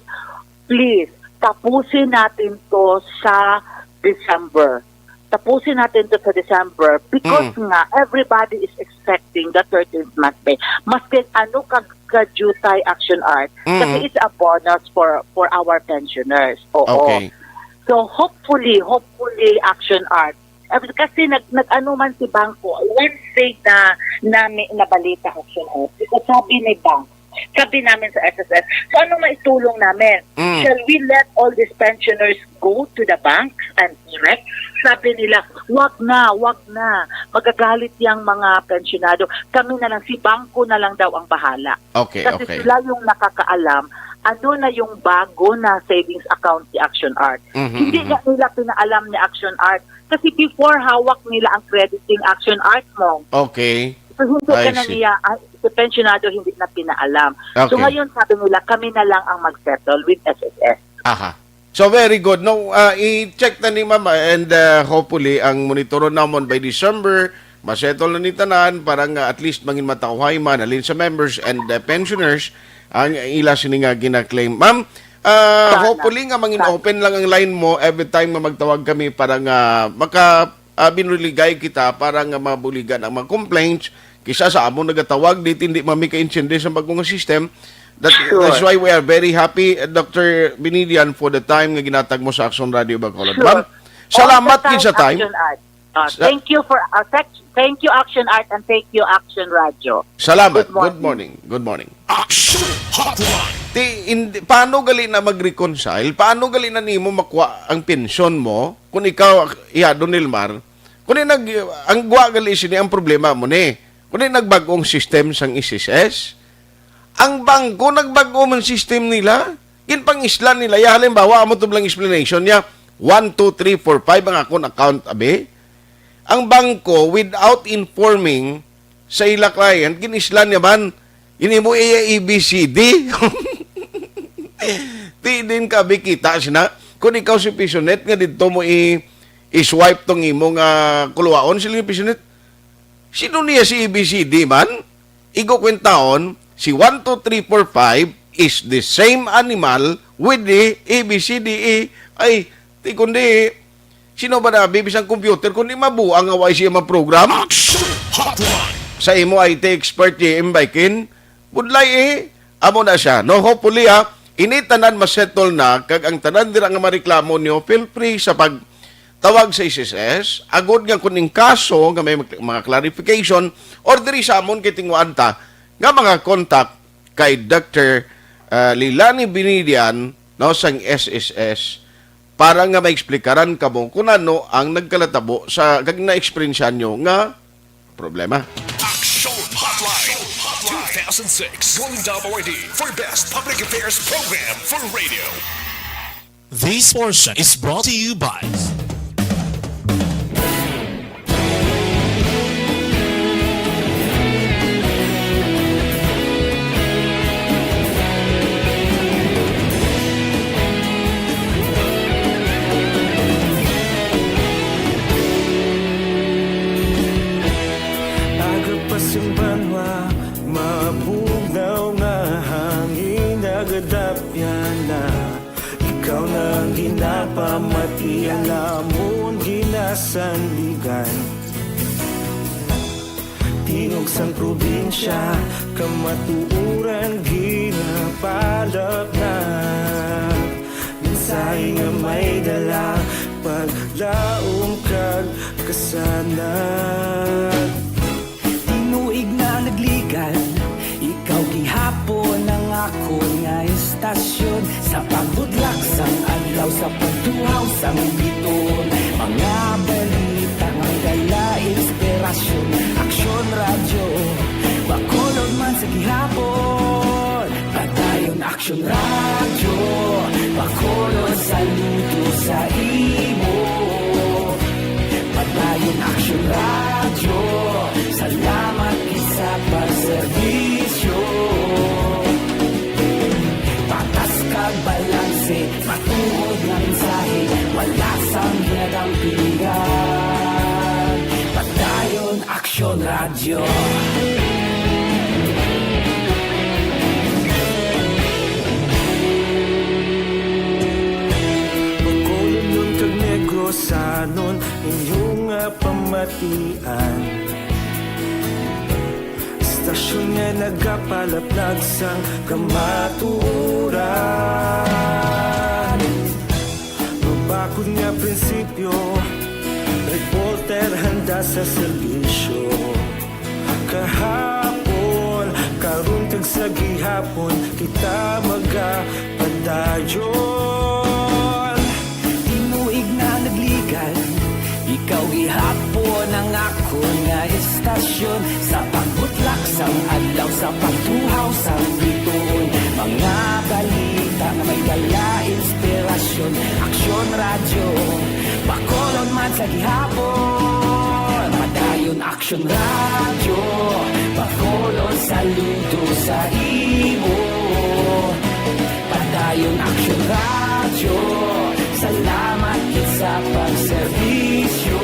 please, tapusin natin to sa December. Tapusin natin to sa December because Mm. nga, everybody is expecting the thirteenth month pay. Maski ano ka, ka jutay, Action Art, kasi Mm. it's a bonus for, for our pensioners. Oo. Okay. So, hopefully, hopefully, Action Art. Eh, kasi nag, nag-ano man si bangko, one thing na, na may, nabalita, Action Art. Because sabi ni bank, sabi namin sa S S S, "So, ano maitulong namin? Mm. Shall we let all these pensioners go to the banks and collect?" Sabi nila, "Wag na, wag na. Magagalit yang mga pensionado. Kami na lang, si bangko na lang daw ang bahala." Okay, Kasi okay. sila yung nakakaalam ano na yung bago na savings account ni Action Art. Mhm, Hindi mhm. nga nila pinaalam ni Action Art. Kasi before, hawak nila ang crediting, Action Art mo. Okay. So, hindi I ka na see. niya, ah, sa pensionado, hindi na pinaalam. So, Okay. ngayon, sabi nila, kami na lang ang mag-settle with S S S. Aha. So, very good. No, ah, i-check na ni Mama and, ah, hopefully, ang monitoron namon by December, masettle na ni tanan para nga at least mangin matauhay man, halin sa members and, ah, pensioners, ang ila sini nga gina-claim. Ma'am, ah, Sana. hopefully nga mangin Sana. open lang ang line mo every time nga magtawag kami para nga maka, ah, binriligay kita para nga mabuligan ang mga complaints. Kisa sa amon nagatawag, di, hindi man mi kaintindi sa bago nga system. That, Sure. that's why we are very happy, uh, Doctor Binidian, for the time nga ginatag mo sa Action Radio Bacolod. Sure. Ma'am, salamat All the gid sa time, time. Action Art. Uh, Sa- thank you for, uh, thank, thank you, Action Art, and thank you, Action Radio. Salamat. Good morning. Good morning. Good morning. Action Hotline. Ti, hindi, paano gali na mag-reconcile? Paano gali na nimo makuha ang pensyon mo kung ikaw, iya, Don Elmar? Kung nag, ang gwa gali sini ang problema mo ni. Kung nagbag-ong system sang S S S, ang bangko nagbag-o man system nila. Ginpang-islan nila. Ya, halimbawa, amo to lang explanation niya. One, two, three, four, five ang akon account, abi. Ang bangko, without informing sa ila client, gin-islan niya man. Ini mo iya A B C D. Ti din ka, abi, kita sina. Kung ikaw si PESONet nga didto mo i-, i-swipe tong imo nga kuluwaon, sila yung PESONet. Sino niya si A B C D man? Igo kwentaon, si one, two, three, four, five is the same animal with the A B C D E. Ay, ti kundi, sino ba na, abi, bisang computer, kundi mabuang nga wa siya ma-program? Action Hotline. sa imo I T expert, J M Baikin, budlay, eh, amo na siya. No, hopefully, ha, ini tanan masettle na, kag ang tanan dira nga mareklamo niyo, feel free sa pagtawag sa S S S, agod nga kung ning kaso nga may mag-, mga clarification, or diri sa amon kay tinguhaan ta nga mga contact kay Doctor, ah, Lilani Binidian, no, sang S S S, para nga maexplikaran kamo kung ano ang nagkalatabo sa kag naeksperyensya nyo nga problema. Action Hotline two thousand six Golden Dove Awardee for Best Public Affairs Program for Radio. This portion is brought to you by Aga pa sing banwa, mabugnaw nga hangin, nagadapyan na. Ikaw na ang ginapamati, ang amon ginasandigan. Tingog sang probinsya, kamatuoran ginapalapnag. Mensahe nga may dala, paglaom kag kasanag. Tinuig na nagligan, ikaw gihapon ang akon nga istasyon. Sa pagbudlak sang adlaw, sa pagtuhaw sang bituon, mga balita nga may dala inspirasyon. Aksyon Radyo, Bacolod man sa gihapon. Padayon Aksyon Radyo, Bacolod, saludo sa imo. Padayon Aksyon Radyo, salamat gid sa pagserbisyo. Patas kag balanse, matuod nga mensahe, wala sang ginadampigan. Padayon Aksyon Radyo. Bacolodnon kag Negrosanon, inyo nga pamatian. Istasyon nga nagapalapnag sang kamatuoran. Mabakod nga prinsipyo, reporter handa sa serbisyo. Kahapon, karon, kag sa gihapon, kita magapadayon. Tinuig na nagligan, ikaw gihapon ang akon nga istasyon. Sa pagbutlak sang adlaw, sa pagtuhaw sang bituon, mga balita nga may dala inspirasyon. Aksyon Radyo, Bacolod man sa gihapon. Padayon Aksyon Radyo, Bacolod, saludo sa imo. Padayon Aksyon Radyo, salamat gid sa pagserbisyo.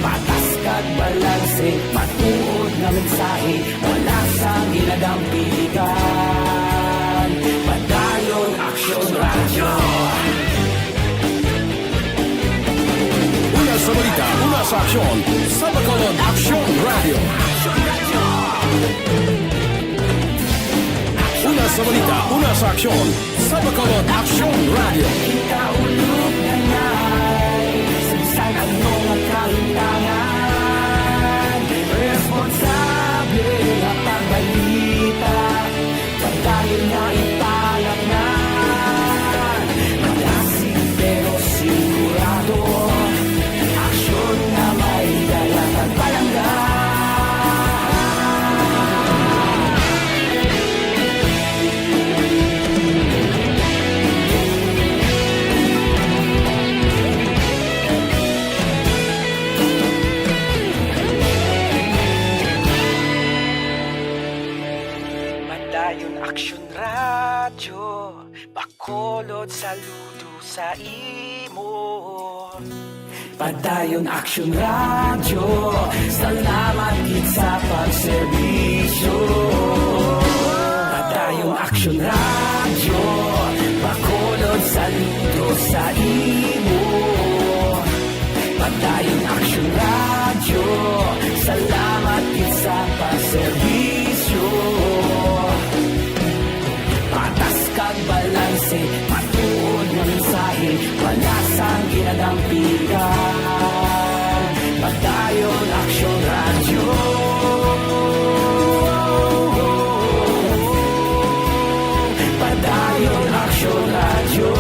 Patas kag balanse, matuod nga mensahe, wala sang ginadampigan. Padayon Aksyon Radyo. Una sa balita, una sa aksyon, sa Bacolod Aksyon Radyo. Una sa balita, una sa aksyon, sa Bacolod Aksyon Radyo. Kita ulog na ngay, sa bisan ano nga kalintangan, responsable nga pagbalita. Padayon nga ipalapngan, malasig pero sigurado, aksyon nga may dala kag palangga. Padayon Aksyon Radyo, Bacolod, saludo sa imo. Padayon Aksyon Radyo, salamat gid sa pagserbisyo. Padayon Aksyon Radyo, Bacolod, saludo sa imo. Padayon Aksyon Radyo, Salamat gid sa pagserbisyo. Patas kag balanse, matuod nga mensahe, palasang ginadampigan. Padayon Aksyon Radyo. Padayon Aksyon Radyo.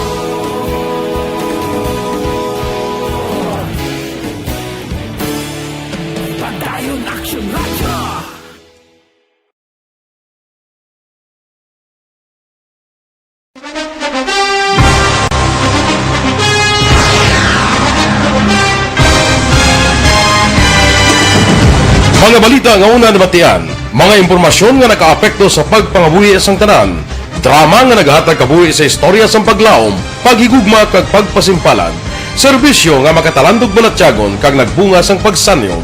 Padayon Aksyon Radyo. Mga balita nga una nabatian, mga impormasyon nga nakaapekto sa pagpangabuhi sang tanan, drama nga nagahatag kabuhi sa istorya sang paglaom, paghigugma kag pagpasimpalan, serbisyo nga makatalandog balatyagon kag nagbunga sang pagsanyog.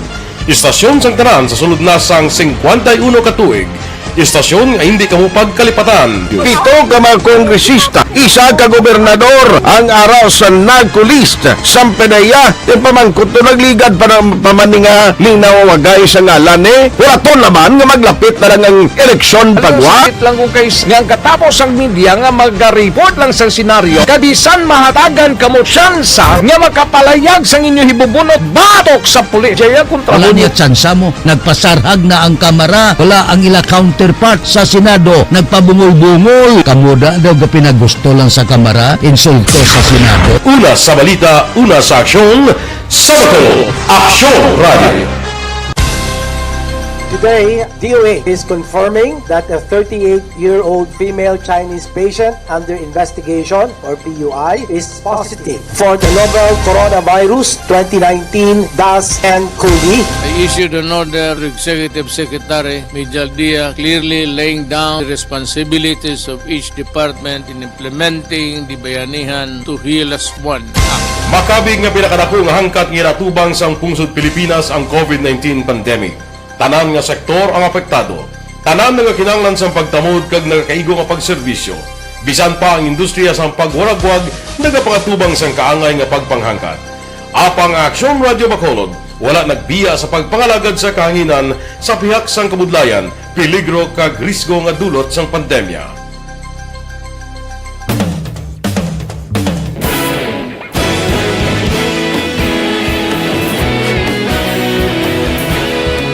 Istasyon sang tanan sa sulod na sang singkwenta y uno ka tuig. Istasyon nga hindi kamo pagkalipatan. Pito ka mga kongresista, isa ka gobernador ang ara sa NAGCO list. Sampe na iya, yung pamangkot to nagligad pa ng pamaninga ning nawawagay sa ngalan ni. Wala to naman nga maglapit na lang ang eleksyon pagwa. Sakit lang kung kay nga ang katapos ang media nga magaripot lang sa senaryo, kabisan mahatagan kamo tsansa nga makapalayag sang inyo hibubunot batok sa pulis. Jaya kontra Wala mo niya niya. Tsansa mo. Nagpasarhag na ang Kamara. Wala ang ila counterpart sa Senado. Nagpabungol-bungol. Kamo da daw gapinagusto lang sa Kamara. Insulto sa Senado. Una sa balita, una sa aksyon, sa Bacolod, Aksyon Radio. Today, D O A is confirming that a thirty-eight-year-old female Chinese patient under investigation, or P U I, is positive for the novel coronavirus twenty nineteen dash nine. I issued an order to Executive Secretary Mijal Dia, clearly laying down the responsibilities of each department in implementing the Bayanihan to Heal As One Act. Makabig nga pinakadako nga hangkat nga ginatubang sang pungsod Pilipinas ang COVID nineteen pandemic. Tanan nga sektor ang apektado. Tanan nagakinahanglan sang pagtamod kag nagakaigo nga pagserbisyo. Bisan pa ang industriya sang pagwaragwag nagapangatubang sang kaangay nga pagpanghangkat. Apang ang Aksyon Radyo Bacolod wala nagbiya sa pagpangalagad sa kahanginan sa pihak sang kabudlayan, peligro kag risgo nga dulot sang pandemya.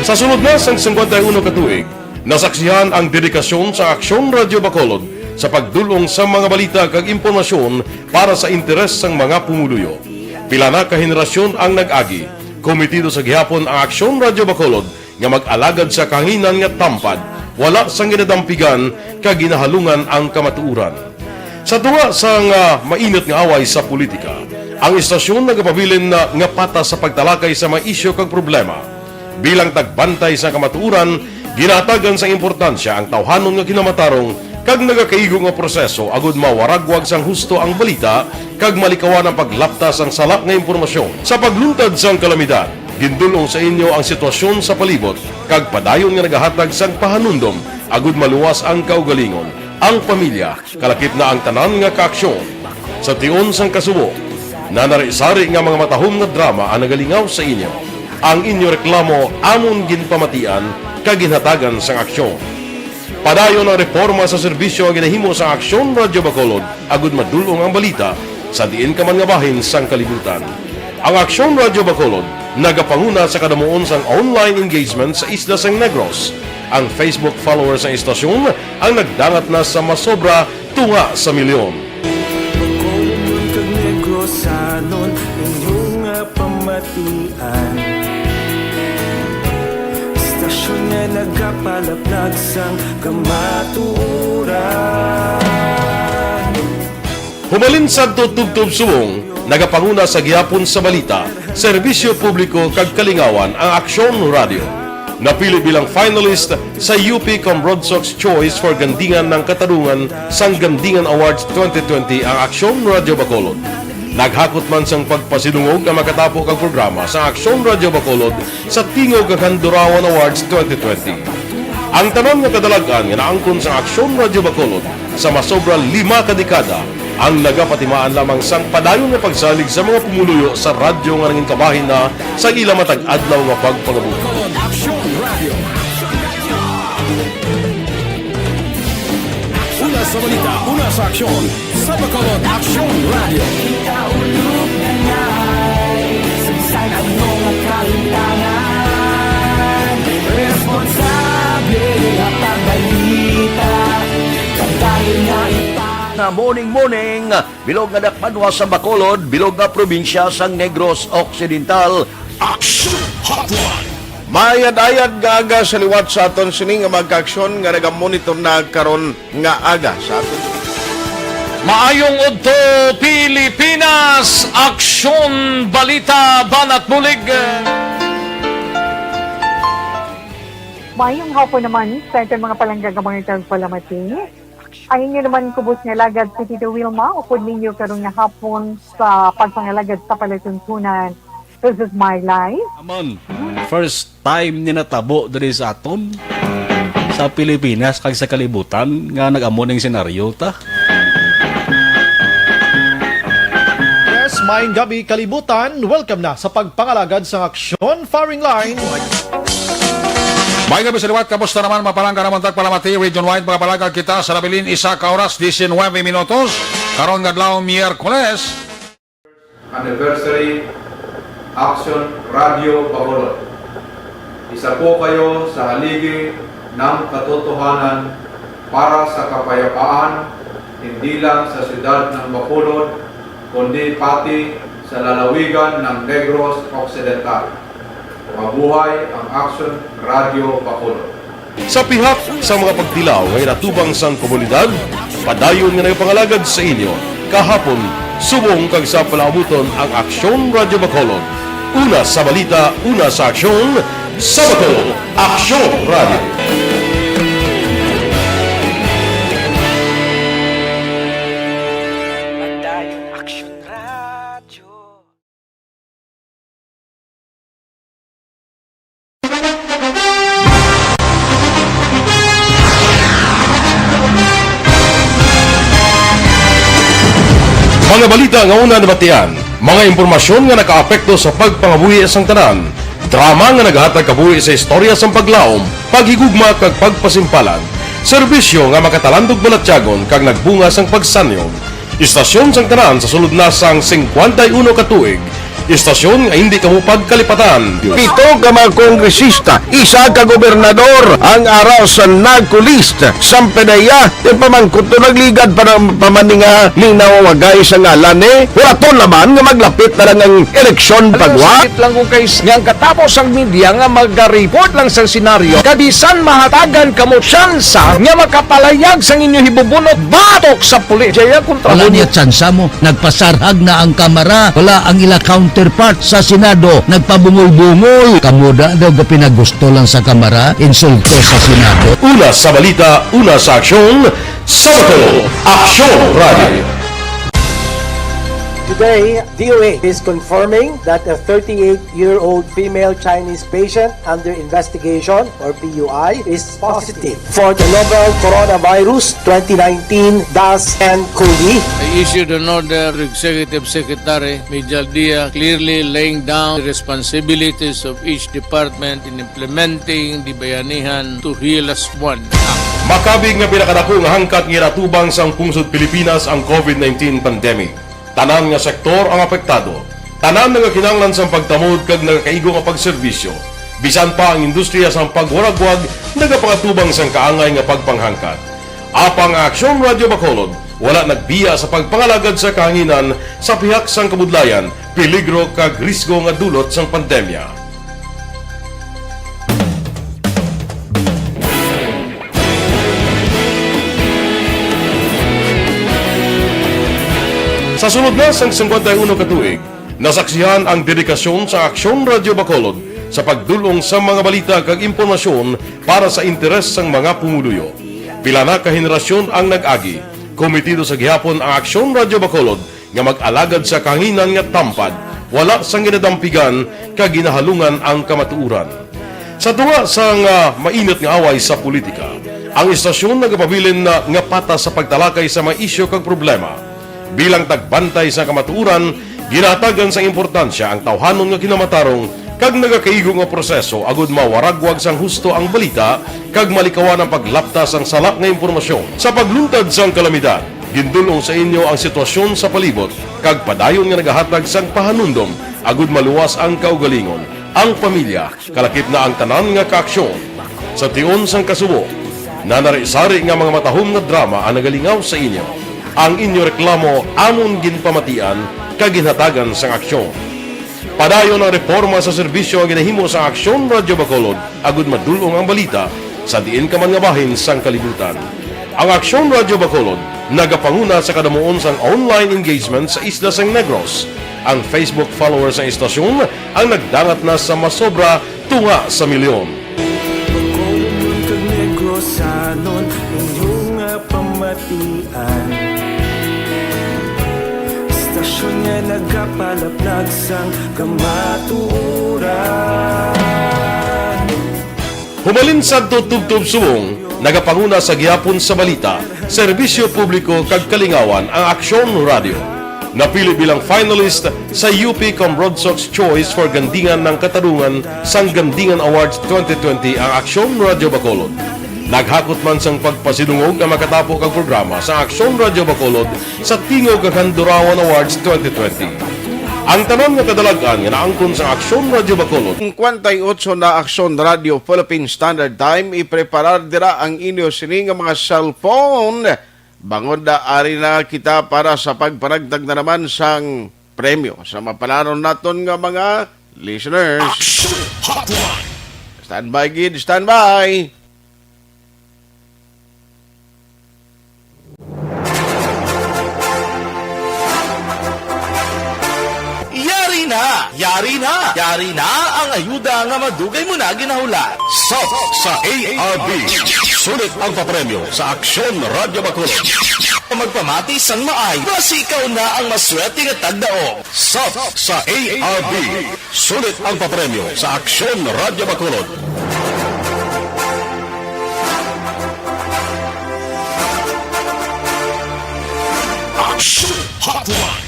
Sa sulod na sang singkwenta y uno ka tuig, nasaksihan ang dedikasyon sa Aksyon Radyo Bacolod sa pagdul-ong sa mga balita kag impormasyon para sa interes sang mga pumuluyo. Pila na ka henerasyon ang nag-agi, kometido sa gihapon ang Aksyon Radyo Bacolod nga mag-alagad sa kahanginan nga tampad, wala sang ginadampigan kag ginahalungan ang kamatuoran. Sa tunga sang, ah, mainit nga away sa politika, ang istasyon nagapabilin na nga patas sa pagtalakay sa mga isyu kag problema. Bilang tagbantay sa kamatuoran, ginahatagan sang importansya ang tawhanon nga kinamatarong kag nagakaigo nga proseso agud mawaragwag sang husto ang balita kag malikawan ang paglapta sang sala nga impormasyon. Sa pagluntad sang kalamidad, gindul-ong sa inyo ang sitwasyon sa palibot kag padayon nga nagahatag sang pahanumdom agud maluwas ang kaugalingon, ang pamilya, kalakip na ang tanan nga kaaksyon. Sa tion sang kasubo, nanari-sari nga mga matahom nga drama ang nagalingaw sa inyo. Ang inyo reklamo amon ginpamatian kag ginhatagan sang aksyon. Padayon ang reporma sa serbisyo nga ginahimo sa Aksyon Radyo Bacolod agud madul-ong ang balita sa diin ka man nga bahin sang kalibutan. Ang Aksyon Radyo Bacolod nagapanguna sa kadamuon sang online engagement sa isla sang Negros. Ang Facebook followers sang istasyon ang nagdangat na sa masobra tunga sa milyon. Bacolod kag Negrosanon, inyo nga pamatian. Istasyon nga nagapalaplag sang kamatuoran. Humalin sadto tubtob subong, nagapanguna sa gihapon sa balita, serbisyo publiko kag kalingawan ang Aksyon Radyo. Napili bilang finalist sa U P Cambrodsoc's Choice for Gandingan ng Katarungan sang Gandingan Awards twenty twenty ang Aksyon Radyo Bacolod. Naghakot man sang pagpasidungog ang makatapo kag programa sa Aksyon Radyo Bacolod sa Tingog kag Handurawan Awards twenty twenty. Ang tanan nga kadalag-an nga naangkon sang Aksyon Radyo Bacolod sa masobra lima ka dekada Ang nagapatimaan lamang sang padayon nga pagsalig sa mga pumuluyo sa radyo nga nangin kabahin na sa ila matag adlaw nga pagpangabuhi. Bacolod Aksyon Radio. Una sa balita, una sa aksyon, sa Bacolod Aksyon Radio. Ikaulog na ngay, sagsag ang mga kalintangan. Responsable at pagbalita, kabayan nga ipa- Na morning, morning, bilog nga dakbanwa sa Bacolod, bilog nga probinsya sang Negros Occidental. Action Hotline. Mayad-ayad nga aga sa liwat sa aton sini nga mga kaaksyon nga nagamonitor na karon nga aga sa aton. Maayong udto, Pilipinas! Aksyon, balita, banat bulig. Mayong hapon naman sa aton mga palangga nga mga tagpalamati. Ang inyo naman kubos nga alagad si Tito Wilma, upod ninyo karon nga hapon sa pagpangalagad sa palatuntunan. This is my life. Amon, first time ni natabo diri sa aton, sa Pilipinas kag sa kalibutan, nga nag-amo ning senaryo ta. Yes, maayong gabi, kalibutan. Welcome na sa pagpangalagad sa aksyon firing line. May gabi sa liwat, kamusta naman, mapalangga naman tagpalamati, region wide, mga palangga kita sa nabilin, isa ka oras, diecinuebe minutos, karon nga adlaw, Miyerkules. Anniversary, Action Radio Bacolod. Isa po kayo sa haligi ng katotohanan para sa kapayapaan, hindi lang sa siyudad ng Bacolod, kundi pati sa lalawigan ng Negros Occidental. Mabuhay ang Action Radio Bacolod. Sa pihak sa mga pagtilaw nga ginatubang sang komunidad, padayon nga nagapangalagad sa inyo kahapon, subong kag sa palaabuton ang Aksyon Radio Bacolod. Una sa balita, una sa aksyon, sa Bacolod, Aksyon Radio. Padayon Aksyon Radio. Mga balita nga una nabatian, mga impormasyon nga nakaapekto sa pagpangabuhi sang tanan, drama nga nagahatag kabuhi sa istorya sang paglaom, paghigugma kag pagpasimpalan, serbisyo nga makatalandog balatyagon kag nagbunga sang pagsanyog. Istasyon sang tanan sa sulod na sang singkwenta y uno ka tuig. Istasyon nga hindi kamo pagkalipatan. Pito ka mga kongresista, isa ka gobernador ang ara sa NAGCO list. Sampanaya, ti pamangkot to nagligad pa ng pamaninga ni nawawagay sa ngalan ni. Huraton naman nga maglapit na lang ang eleksyon. Alam mo, pagwa. Sakit lang kung kay nga ang katapos ang media nga magaripod lang sa senaryo. Kabisan mahatagan kamo tsansa nga makapalayag sang inyo hibubunot batok sa pulis. Jaya kontra. Wala mo niya tsansa mo. Nagpasarhag na ang Kamara. Wala ang ila counterpart sa Senado. Nagpabungol-bungol. Kamo da daw ga pinagusto lang sa Kamara. Insulto sa Senado. Una sa balita, una sa aksyon, sa Bacolod, Aksyon Radio. Today, D O A is confirming that a thirty-eight-year-old female Chinese patient under investigation, or P U I, is positive for the novel coronavirus twenty nineteen dash N cov. I issued an order to Executive Secretary Mijal Dia, clearly laying down the responsibilities of each department in implementing the Bayanihan to Heal Us One Act. Makabig nga pinakadako nga hangkat nga ginatubang sang pungsod Pilipinas ang covid nineteen pandemic. Tanan nga sektor ang apektado. Tanan nagakinahanglan sang pagtamod kag nagakaigo nga pagserbisyo. Bisan pa ang industriya sang pagwaragwag nagapangatubang sang kaangay nga pagpanghangkat. Apang ang Aksyon Radio Bacolod wala nagbiya sa pagpangalagad sa kahanginan sa pihak sang kabudlayan, peligro kag risgo nga dulot sang pandemya. Sa sulod na sang singkwenta y uno ka tuig, nasaksihan ang dedikasyon sa Aksyon Radio Bacolod sa pagdul-ong sa mga balita kag impormasyon para sa interes sang mga pumuluyo. Pila na ka henerasyon ang nag-agi, kometido sa gihapon ang Aksyon Radio Bacolod nga mag-alagad sa kahanginan nga tampad, wala sang ginadampigan kag ginahalungan ang kamatuoran. Sa tunga sang, ah, mainit nga away sa politika, ang istasyon nagapabilin na nga patas sa pagtalakay sa mga isyu kag problema. Bilang tagbantay sa kamatuoran, ginahatagan sang importansya ang tawhanon nga kinamatarong kag nagakaigo nga proseso agud mawaragwag sang husto ang balita kag malikawan ang paglapta sang sala nga impormasyon. Sa pagluntad sang kalamidad, gindul-ong sa inyo ang sitwasyon sa palibot kag padayon nga nagahatag sang pahanumdom agud maluwas ang kaugalingon, ang pamilya, kalakip na ang tanan nga kaaksyon. Sa tion sang kasubo, nanari-sari nga mga matahom nga drama ang nagalingaw sa inyo. Ang inyo reklamo amon ginpamatian kag ginhatagan sang aksyon. Padayon ang reporma sa serbisyo nga ginahimo sa Aksyon Radyo Bacolod agud madul-ong ang balita sa diin ka man nga bahin sang kalibutan. Ang Aksyon Radyo Bacolod nagapanguna sa kadamuon sang online engagement sa isla sang Negros. Ang Facebook followers sang istasyon ang nagdangat na sa masobra tunga sa milyon. Bacolodnon kag Negrosanon, inyo nga pamatian. Stasyon nga nagapalaplag sang kamatuoran. Hubalin sadto tubtob subong, nagapanguna sa gihapon sa balita, serbisyo publiko kag kalingawan ang Aksyon Radio. Napili bilang finalist sa U P Comrade Sox Choice for Gandingan ng Katarungan sang Gandingan Awards twenty twenty ang Aksyon Radio Bacolod. Naghakot man sang pagpasidungog ang makatapo kag programa sa Aksyon Radio Bacolod sa Tingog kag Handurawan Awards twenty twenty. Ang tanan nga kadalag-an nga naangkon sa Aksyon Radio Bacolod. Singkwenta y otso na Aksyon Radio Philippine Standard Time, ipreparar dira ang inyo sini nga mga cellphone. Bangod na ari na kita para sa pagpanagtag na naman sang premyo sa mapalaron naton nga mga listeners. Action Hotline. Standby gid, standby. Yari na! Yari na! Yari na ang ayuda nga madugay mo na ginahulat. Sop sa A R B. Sulit ang papremyo sa Aksyon Radyo Bacolod. Magpamati sang maay, basi ikaw na ang maswerte nga tagdaog. Sop sa A R B. Sulit ang papremyo sa Aksyon Radyo Bacolod. Action Hotline.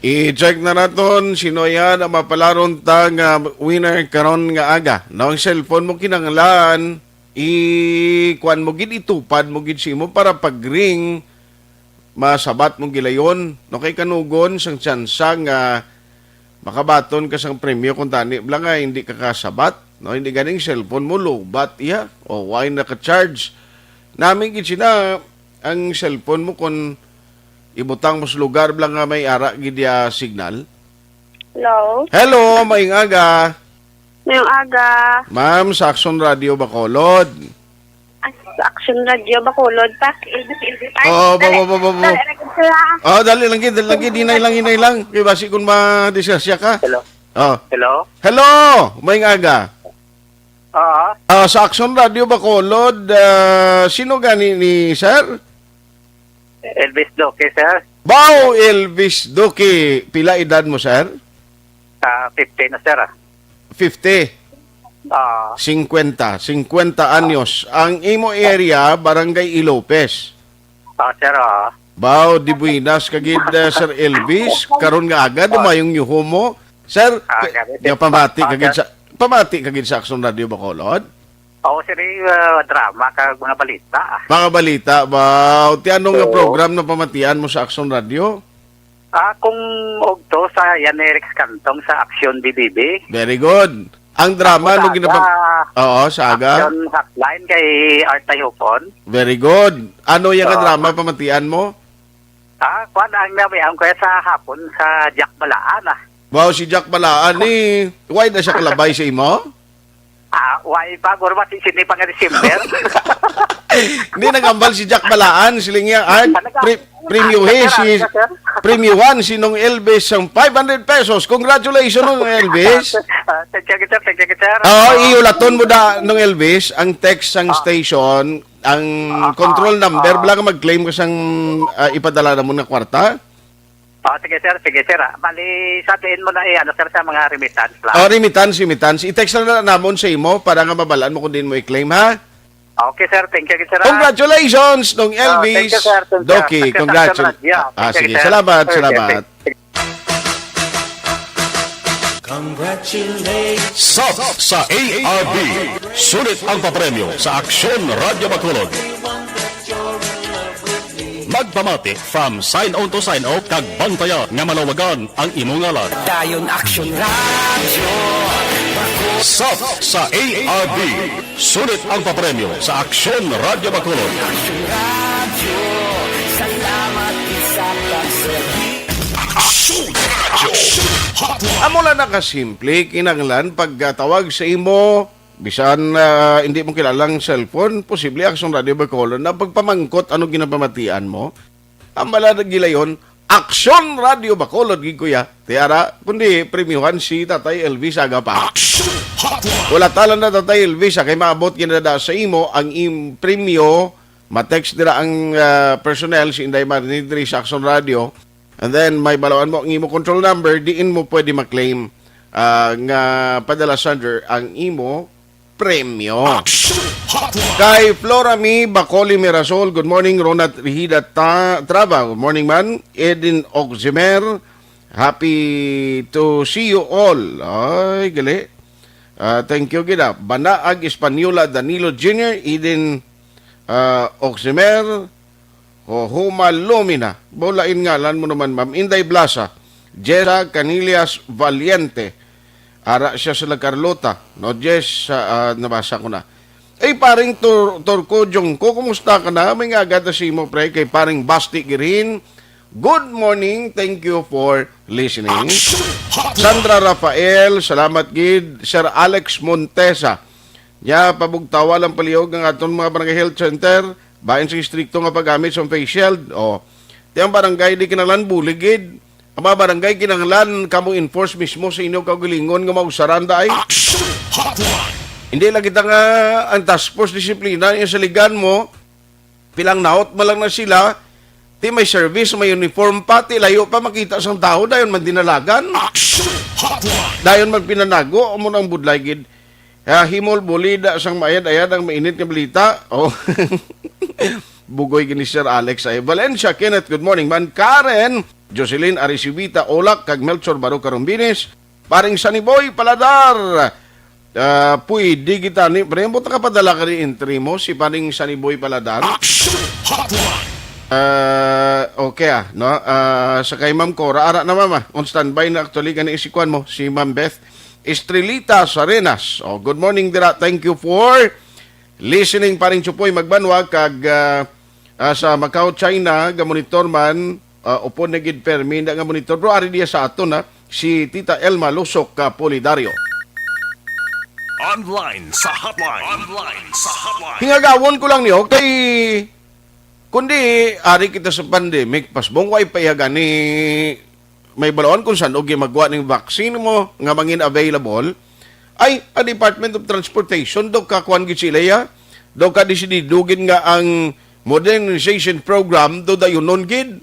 I-check na naton sino yan ang mapalaron ta nga winner karon nga aga. No, ang cellphone mo kinahanglan, i-kuan mo gid, itupad mo gid sa imo para pag-ring masabat mong gilayon, no, kay kanugon sang tsansa nga makabaton ka sang premyo kung tani bala nga hindi ka kasabat, no, hindi ganing cellphone mo lowbat iya o why naka-charge. Nami gid sina ang cellphone mo kung ibutang mo sa lugar bala nga may ara gid ya signal. Hello? Hello, maayong aga. Maayong aga. Ma'am, sa Action Radio Bacolod. Ah, sa Action Radio Bacolod, pa. Elvis, Elvis. Ay, Oo, dali. Bo, bo, bo, bo, bo. Dali, dali, sir, ah. Oh, dali lang gid, dali lang gid, hinay lang, hinay lang. Kay basi kung madisgrasya ka. Hello? Oh. Hello? Hello, maayong aga. Oo. Ah, sa Action Radio Bacolod, ah, sino gani ni sir? Elvis Duque, sir. Bao, Elvis Duque, pila edad mo, sir? Ah, fifty na, sir, ah. Fifty? Ah. Singkwenta, singkwenta anyos. Ang imo area, Barangay Ilopez. Ah, sir, ah. Bao, di buenas ka gid, eh, Sir Elvis. Karon nga aga, dumayong yuho mo. Sir, Ah, pe-, gabi, sir. ya, pamati ka Ah, gid sir. sa, pamati ka gid sa Action Radio Bacolod? Oo, sir, eh, ah, drama kag mga balita, ah. Mga balita ba? O, ti ano nga Oo. program na pamatian mo sa Action Radio? Ah, kung ugto sa yan ni Rex Cantong sa Action B B B. Very good. Ang drama, Ako ano sa ginapag-, aga, oo, sa aga? Action Hotline kay Art Tayupon. Very good. Ano yung Oo. drama pamatian mo? Ah, kwan ang nabihan ko sa hapon sa Jack Balaan, ah. Wow, si Jack Balaan, eh. Why na siya kalabay sa imo? Ah, why pa? Guro ba si Sydney pa nga December? Hindi, nagambal si Jack Balaan, siling niya, Art, Ano ka? pre-, premyohi Ah, si, sir. premyohan si Nong Elvis sang five hundred pesos. Congratulations, Nong Elvis. Ah, thank you, sir. Thank you, sir. Oo, Ah. iulaton mo da, Nong Elvis, ang text sang Ah. station, ang Ah, control ah, number, ah. bala nga mag-claim ka sang, ah, ipadala na mo nga kwarta? Ah, sige, sir. Sige, sir, ah. Bali, sa tiin mo na, eh, ano, sir, sa mga remittance lang. Oh, remittance, remittance. I-text lang na namon sa imo para nga mabalaan mo kung diin mo i-claim, ha? Okay, sir. Thank you, sir. Congratulations, Nong Ah, Elvis. Thank you, sir. Thank you. Doki, Thank you, sir. Congratulations. Yeah, Ah, thank you, sige, sir. salamat, Okay, salamat. okay. Congratulations. Sap sa A R B. Sulit ang papremyo sa Aksyon Radyo Bacolod. Magpamati from sign on to sign off kag bantaya nga malawagan ang imo ngalan. Dayon Aksyon Radyo. Sap sa A R B. Sulit ang papremyo sa Aksyon Radyo Bacolod. Aksyon Radyo. Salamat sa pagserbi. Aksyon Radyo. Aksyon Hotline. Amo lang na kasimple, kinahanglan pagkatawag sa imo, bisan, ah, hindi mo kilalang cellphone, posible Aksyon Radyo Bacolod na pagpamangkot ano ginapamatian mo. Ang bala na gilayon, Aksyon Radyo Bacolod gid, kuya. Tiara, kundi premyuhan si Tatay Elvis aga pa. Aksyon Hotline. Wala talan na, Tatay Elvis, ah, kay maabot ginada sa imo ang im premyo. Ma-text dira ang, ah, personnel si Inday Marnie diri sa Aksyon Radio. And then, may balawan mo ang imo control number, diin mo pwede ma-claim, ah, nga padala sender ang imo premyo. Action Hotline. Kay Flora Mi Bacoli Mirasol, good morning. Ronald Rihida Ta-, Trava, good morning man. Eden Oximer, happy to see you all. Ay, gali. Ah, thank you, gid, ah. Banaag Espanyola, Danilo Junior, Eden, ah, Oximer, Hohuma Lumina. Bulain ngalan mo naman, ma'am. Inday Blasa, Jessa Canillas Valiente. Ara siya sila Carlota, no? Jess, ah, ah, nabasa ko na. Ay, paring Tur-, Turco Jongko, kumusta ka na? May nga agad na si mo, pre, kay paring Basti Girin. Good morning, thank you for listening. Action Hotline. Sandra Rafael, salamat gid. Sir Alex Montesa, nya pabugtawa lang palihog ang aton mga barangay health center, bahin sa istrikto nga paggamit sa face shield. O, ti ang barangay di kinahanglan bulig gid. Ang mga barangay kinahanglan kamo enforce mismo sa inyo kaugalingon nga mausaran daay. Action Hotline. Hindi lang kita nga ang task force disiplina yung saligan mo, pilang naot man lang na sila, ti may service, may uniform pa, ti layo pa makita sang tawo, dayon man dinalagan. Action Hotline. Dayon man pinanago, amo nang budlay gid. Ah, himol bulida sang maayad-ayad ang mainit nga balita. Oh. Bugoy gini Sir Alex ay. Valencia Kenneth, good morning man. Karen, Jocelyn Aricibita Olak, kag Melchor Baruca Rombinis, paring Sunny Boy Paladar. Ah, pwede kita ni, pre, mo nakapadala ka ni entry mo, si paring Sunny Boy Paladar. Action Hotline. Ah, okay, ah, no? Ah, sa kay Ma'am Cora, ara na, Mama. On standby na actually gani si kwan mo, si Ma'am Beth Estrelita Sarenas. Oh, good morning, dira. Thank you for listening, paring Chupoy Magbanwa, kag, ah, ah, sa Macau, China, gamonitor man, ah, upod na gid permi na nga monitor. Pero ari diya sa aton, ha, si Tita Elma Lusok, ah, Polidario. Online sa hotline. Online sa hotline. Hingagawon ko lang niyo kay kundi ari kita sa pandemic, pasbong way pa iya gani may balawan kung saan og magwa ning vaccine mo nga mangin available. Ay, ang Department of Transportation, daw ka kuwan gid sila, ya? Daw ka desidido gid nga ang modernization program do dayunon gid.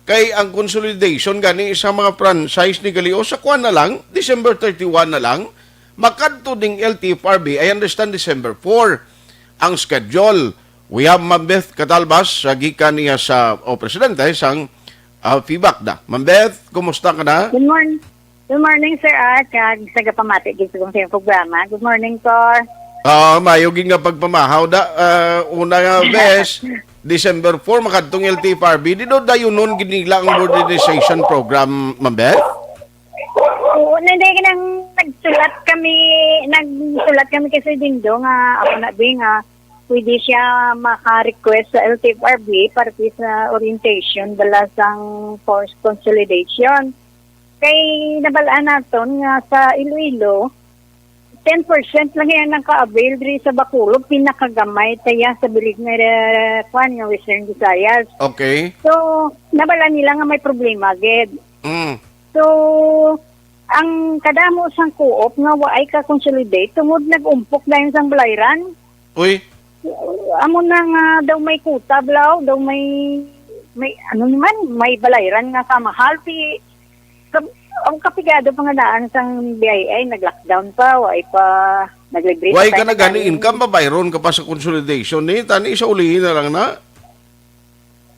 Kay ang consolidation gani sa mga franchise ni Galio sa kuwan na lang, December thirty-one na lang, makadto ding L T F R B, I understand December four ang schedule. We have Ma'am Beth Catalbas, sa gikan niya sa, o, presidente sang, ah, FIBAC da. Ma'am Beth, kumusta ka na? Good morning. Good morning, Sir Art, kag sa gapamati gid sa kong programa. Good morning, sir. Ah, mayo gid nga pagpamahaw da. Ah, una nga bes, December four, makadtong L T F R B. Di do dayunon gid nila ang modernization program, Ma'am Beth? Oo, na, hindi, nang nagsulat kami, nagsulat kami kay Sir Dindo nga ako na din nga pwede siya maka-request sa L T F R B para sa orientation dala sang force consolidation. Kay nabalaan naton nga sa Iloilo, ten percent lang yan ang ka-avail diri sa Bacolod, pinakagamay taya sa bilig nga, eh, kwan, nga Western Visayas. Okay. So, nabala nila nga may problema gid. Mm. So, ang kadamo sang co-op nga waay ka consolidate tungod nag-umpok dayon sang balayran. Uy. Amo na nga daw may kuta, blaw, daw may, may, ano naman, may balayran nga kamahal. Ti, kab-, ang kapigado pa nga daan sang B I A, nag-lockdown pa, waay pa, Naglibre Why pa ka tayo na gani nagani. Income, babayron ka pa sa consolidation ni? Tani sa ulihin na lang na.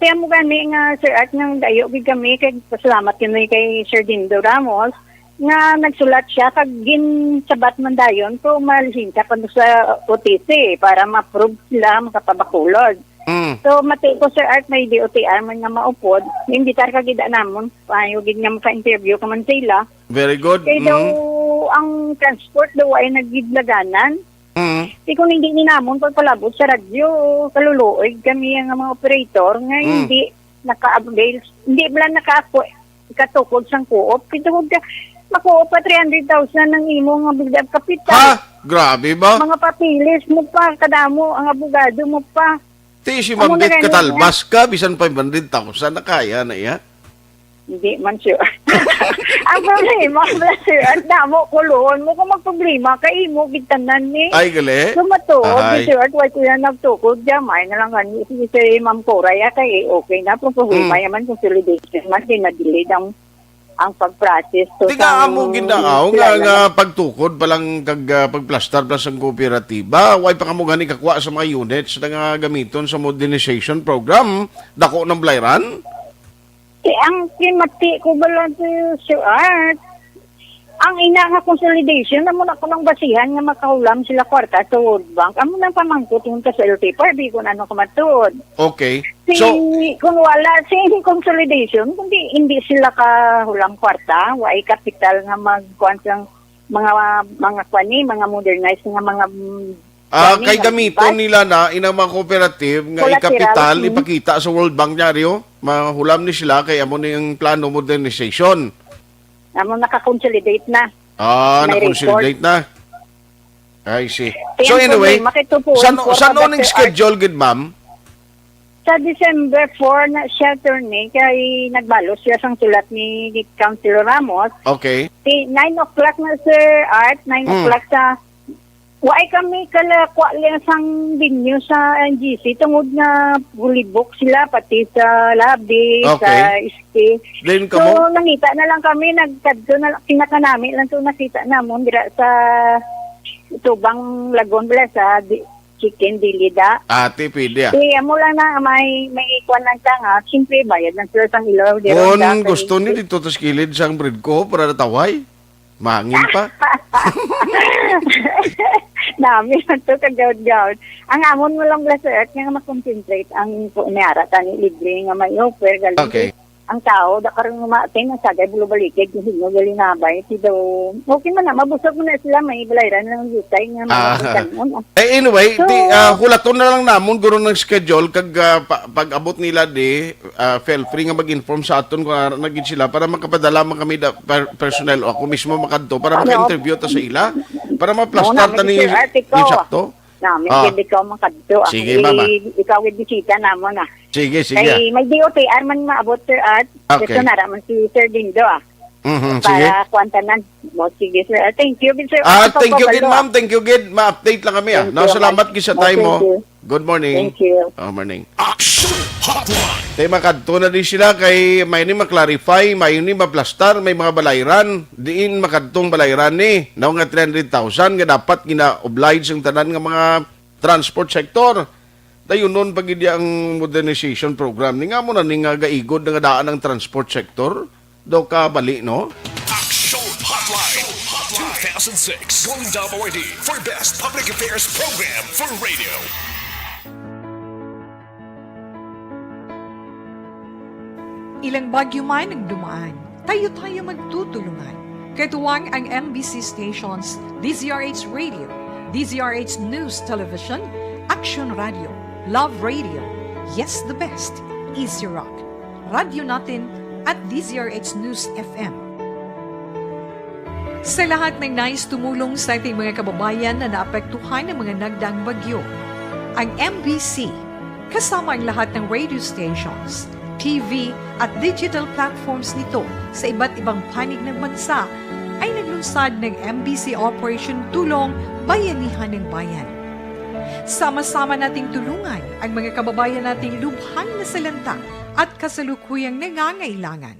Kaya mo gani nga, Sir Art, nga dayo gid kami, kay pasalamat kami kay Sir Dindo Ramos, nga nagsulat siya, kag ginsabat man dayon, kung malihim siya pa sa O T C, para ma-approve sila, makapabakulod. Mm. So, mati ko, Sir Art, may D O T R man nga maupod, imbitar ka gid namon, payo gid nga maka-interview ka man sa ila. Very good. Kay daw, Mm. ang transport daw ay nagidlaganan. Mm. Di kung hindi ni namon pagpalabot sa radyo, kaluluoy kami ang mga operator nga Mm. hindi naka-avail, hindi lang naka-, katukod sang co-op. Kay tungod ka, ma-co-op ka three hundred thousand ang imo nga build-up capital. Ha? Grabe ba? Mga papeles mo pa, kadamo, ang abogado mo pa. Ti si Amo Ma'am na Det gani, katalbas ka, bisan five hundred thousand na kaya na iya. Hindi man, sir. Ang problema, sir, ang damo, kuluhon mo kung magproblema, kay imo gitanan ni. Ay, gali? So, matuod, Ahay. Sir, at why kuya nagtukod, jamay na lang gani, si, si Ma'am Cora, ya, kay okay na, kung problema Mm. yaman, consolidation man, di na-delay ang, ang pag-process. So, Di nga sa amo ginaaw sila nga, na nga lang. Pagtukod pa lang kag, ah, pagplastar pa sa kooperatiba, why pa kamo gani kakuha sa mga units na nga gamiton sa modernization program? Dako ng Blayran? Eh, ang kinmati ko bala, Sir Art, ang ina nga consolidation, amo na ko nang basihan nga makahulam sila kwarta sa World Bank. Amo nang pamangkot yun ka sa L T P R, di ko na ano ka matuod. Okay. Si, So, kung wala si consolidation, kundi hindi sila kahulam kwarta, wa ay kapital nga magkuan sang mga, mga kuan ni, mga modernized nga mga, mm, Ah, kuan ni, kay nga gamiton bus. Nila na inang mga cooperative nga Collateral, ikapital, mm. Ipakita sa World Bank niya, Rio. Mahulam ni sila kay amo ni ang plano modernization. Amo naka-consolidate na. Ah, May na-consolidate record. Na. I see. Kaya So ang anyway, problema, kay two point four san-, san-o ka ning ba, Sir Art? Schedule gid, ma'am? Sa December four na siya, attorney, kay nagbalos siya sang sulat ni Councilor Ramos. Okay. Si nine o'clock na, Sir Art, nine Hmm. o'clock sa, wa ay kami kala, kwa lang sang venue sa N G C tungod nga fully booked sila, pati sa lobby, Okay. Sa S T. Then So, kamo? Nangita na lang kami, nagkadto na lang, kinakanami lang to nakita namon dira sa tubang lagon, bala sa di-, chicken dili da. Ate, pwede, ah. Di, amo lang na may, may ikuan lang ka nga, siyempre, bayad lang sila sang ilaw, di ron Kung ka, gusto kay ni dito tas kilid sang bread ko para nataway. Mangin pa. Nami lang to, kagawad-gawad. Ang amon mo lang, bless earth, nga ma-concentrate ang po niara, tani libre nga may offer, galing Okay. Ang tao, da karon nga ma-, kay nasagay, bulo-balikid, kung sino galinabay, si daw, okay man na, mabusog man na sila, may balayran lang jutay nga Ah. Mga kanon, ah. Eh, anyway, So, di, ah, hulaton na lang namon, guro, ng schedule, kag, ah, pa-, pag-abot nila di, ah, feel free nga mag-inform sa aton kung ara na gid sila para makapadala man kami da, per-, personnel o ako mismo makadto para Ano? Maka-interview ta sa ila, para Mao maplastar na, ta ni, Mister Artico. Ni sakto. Nami, Ah. Gid ikaw makadto, ah. Sige, I-, ma'am, ah. Ikaw gid bisita namon, ah. Sige, sige. Kay may D O T R man maabot, Sir Art. Okay. Gusto na ra man si Sir Dindo, ah. Mhm, sige. Para kuwan tanan. Mo, sige, sir. Ah, thank you, sir. Ah, Ang thank you gid, pagpabalo, ah. Ma'am. Thank you gid. Ma-update lang kami, ah. Thank No, you, salamat ma'am. gid sa Oh, time thank mo. You. Good morning. Thank you. Oh, morning. Action Hotline. Tay makadto na di sila kay may ni ma-clarify, may ni maplastar, may mga balayran. Diin makadtong balayran ni. Now nga three hundred thousand nga dapat gina-oblige ang tanan nga mga transport sector. Dayunon pa gid ang modernization program. Ni nga mo na ni nga gaigod na nga daan ang transport sector. Daw ka bali, no? Action Hotline two thousand six Golden Dove Awardee for Best Public Affairs Program for Radio. Ilang bagyo man ang dumaan, tayo-tayo magtutulungan. Katuwang ang M B C stations, D Z R H Radio, D Z R H News Television, Action Radio, Love Radio, Yes the Best, Easy Rock, Radyo Natin, at D Z R H News F M. Sa lahat ng nais tumulong sa ating mga kababayan na naapektuhan ng mga nagdaang bagyo, ang M B C, kasama ang lahat ng radio stations, T V, at digital platforms nito sa iba't ibang panig ng bansa, ay naglunsad ng M B C Operation Tulong Bayanihan ng Bayan. Sama-sama nating tulungan ang mga kababayan nating lubhang nasalanta at kasalukuyang nangangailangan.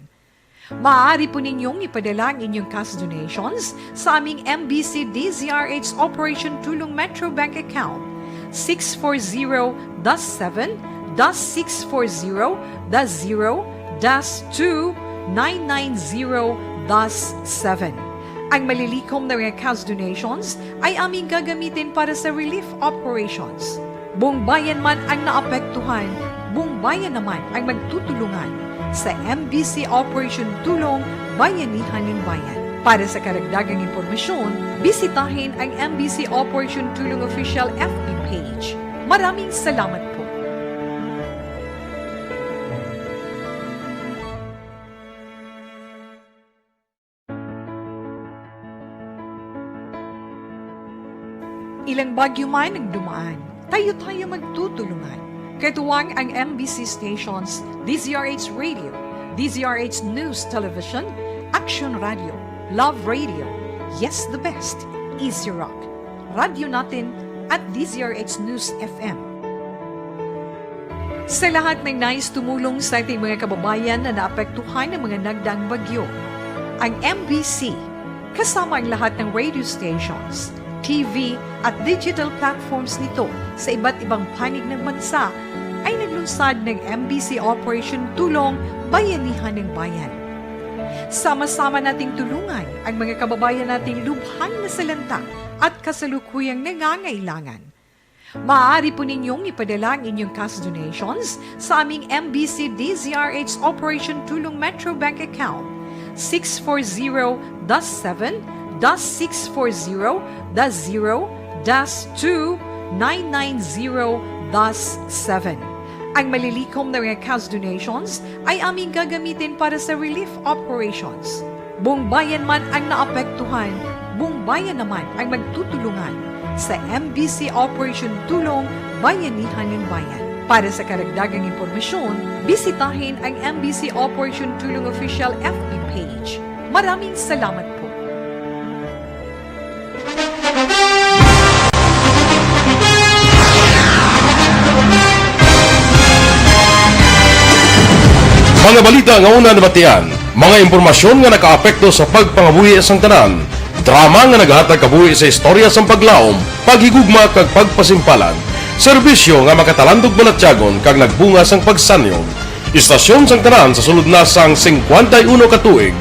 Maaari po ninyong ipadala ang inyong cash donations sa aming M B C D Z R H Operation Tulong Metro Bank account, six four zero dash seven dash six four zero dash zero dash two nine nine zero dash seven. Ang malilikom na mga cash donations ay aming gagamitin para sa relief operations. Buong bayan man ang naapektuhan, buong bayan naman ang magtutulungan. Sa M B C Operation Tulong, Bayanihan ning Bayan. Para sa karagdagang impormasyon, bisitahin ang M B C Operation Tulong Official F B page. Maraming salamat po. Ilang bagyo man ang dumaan, tayo-tayo magtutulungan. Katuwang ang M B C stations, D Z R H Radio, D Z R H News Television, Action Radio, Love Radio, Yes the Best, Easy Rock, Radyo Natin, at D Z R H News F M. Sa lahat ng nais tumulong sa ating mga kababayan na naapektuhan ng mga nagdaang bagyo, ang M B C, kasama ang lahat ng radio stations, T V, at digital platforms nito sa iba't ibang panig ng bansa, ay naglunsad ng M B C Operation Tulong Bayanihan ng Bayan. Sama-sama nating tulungan ang mga kababayan nating lubhang nasalanta at kasalukuyang nangangailangan. Maaari po ninyong ipadala ang inyong cash donations sa aming M B C D Z R H Operation Tulong Metro Bank account, six four zero dash seven dash six four zero dash zero dash two nine nine zero dash seven. Ang malilikom na mga cash donations ay aming gagamitin para sa relief operations. Buong bayan man ang naapektuhan, buong bayan naman ang magtutulungan sa M B C Operation Tulong Bayanihan ng Bayan. Para sa karagdagang impormasyon, bisitahin ang M B C Operation Tulong Official F B page. Maraming salamat po. Mga balita nga una nabatian, mga impormasyon nga nakaapekto sa pagpangabuhi sang tanan, drama nga naghatag kabuhi sa istorya sang paglaom, paghigugma kag pagpasimpalan, serbisyo nga makatalandog balatyagon kag nagbunga sang pagsanyog. Istasyon sang tanan sa sulod na sang singkwenta y uno ka tuig.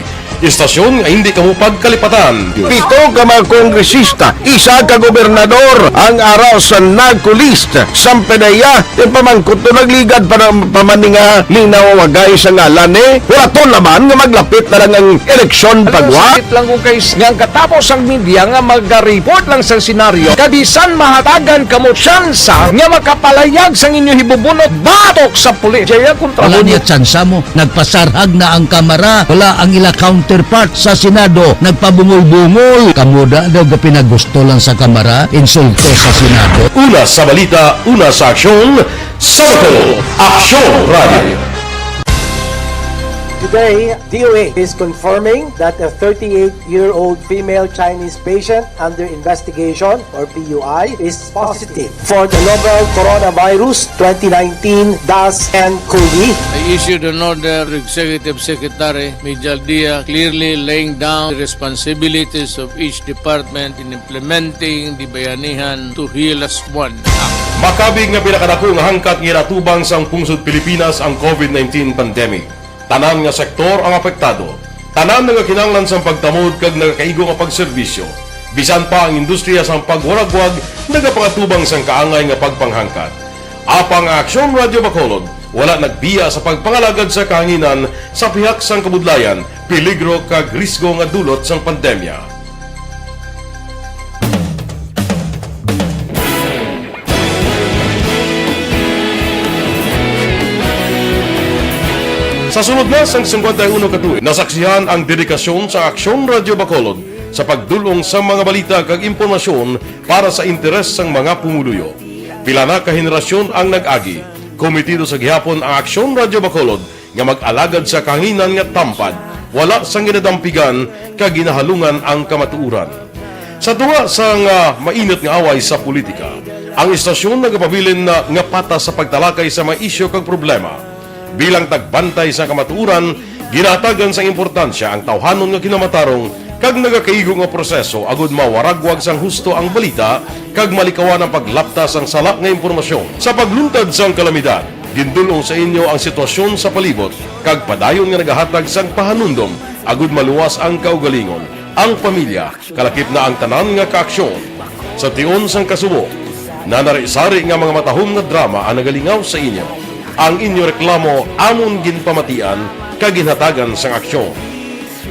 Istasyon nga hindi kamo pagkalipatan. Pito ka mga kongresista, isa ka gobernador ang ara sa NAGCO list. Sampe na iya, yung pamangkot to nagligad pa, na, pa man ni nga linaw wagay sa ngalan, eh. Wala to naman nga maglapit na lang ang eleksyon pagwa. Sakit lang ko kay s-, nga ang katapos ang media nga maga-report lang sa senaryo, kabisan mahatagan kamo tsansa nga makapalayag sang inyo hibubunot batok sa pulis. Jaya kontra Wala mo. Niya tsansa mo. Nagpasarhag na ang Kamara. Wala ang ila counterpart sa Senado. Nagpabungol-bungol. Kamo da daw gapinagusto lang sa Kamara, insulto sa Senado. Una sa balita, una sa aksyon, sa Bacolod, Aksyon Radio. Today, D O A is confirming that a thirty-eight-year-old female Chinese patient under investigation, or P U I, is positive for the novel coronavirus twenty nineteen dash N cov. I issued an order to Executive Secretary Mijal Dia, clearly laying down the responsibilities of each department in implementing the Bayanihan to Heal As One Act. Makabig nga pinakadako nga hangkat nga ginatubang sang pungsod Pilipinas ang COVID nineteen pandemic. Tanan nga sektor ang apektado. Tanan nagakinahanglan sang pagtamod kag nagakaigo nga pagserbisyo. Bisan pa ang industriya sang pagwaragwag nagapangatubang sang kaangay nga pagpanghangkat. Apang ang Aksyon Radio Bacolod wala nagbiya sa pagpangalagad sa kahanginan sa pihak sang kabudlayan, peligro kag risgo nga dulot sang pandemya. Sa sulod na sang singkwenta y uno ka tuig, nasaksihan ang dedikasyon sa Aksyon Radio Bacolod sa pagdul-ong sa mga balita kag impormasyon para sa interes sang mga pumuluyo. Pila na ka henerasyon ang nag-agi. Kometido sa gihapon ang Aksyon Radio Bacolod nga mag-alagad sa kahanginan nga tampad, wala sang ginadampigan kag ginahalungan ang kamatuoran. Sa tunga sang, ah, mainit nga away sa politika, ang istasyon nagapabilin na nga patas sa pagtalakay sa mga isyu kag problema. Bilang tagbantay sa kamatuoran, Ginahatagan sang importansya ang tawhanon nga kinamatarong kag nagakaigo nga proseso agud mawaragwag sang husto ang balita kag malikawan ang paglapta sang sala nga impormasyon. Sa pagluntad sang kalamidad, gindul-ong sa inyo ang sitwasyon sa palibot kag padayon nga nagahatag sang pahanumdom agud maluwas ang kaugalingon, ang pamilya, kalakip na ang tanan nga kaaksyon. Sa tion sang kasubo, nanari-sari nga mga matahom nga drama ang nagalingaw sa inyo. Ang inyo reklamo amon ginpamatian kag ginhatagan sang aksyon.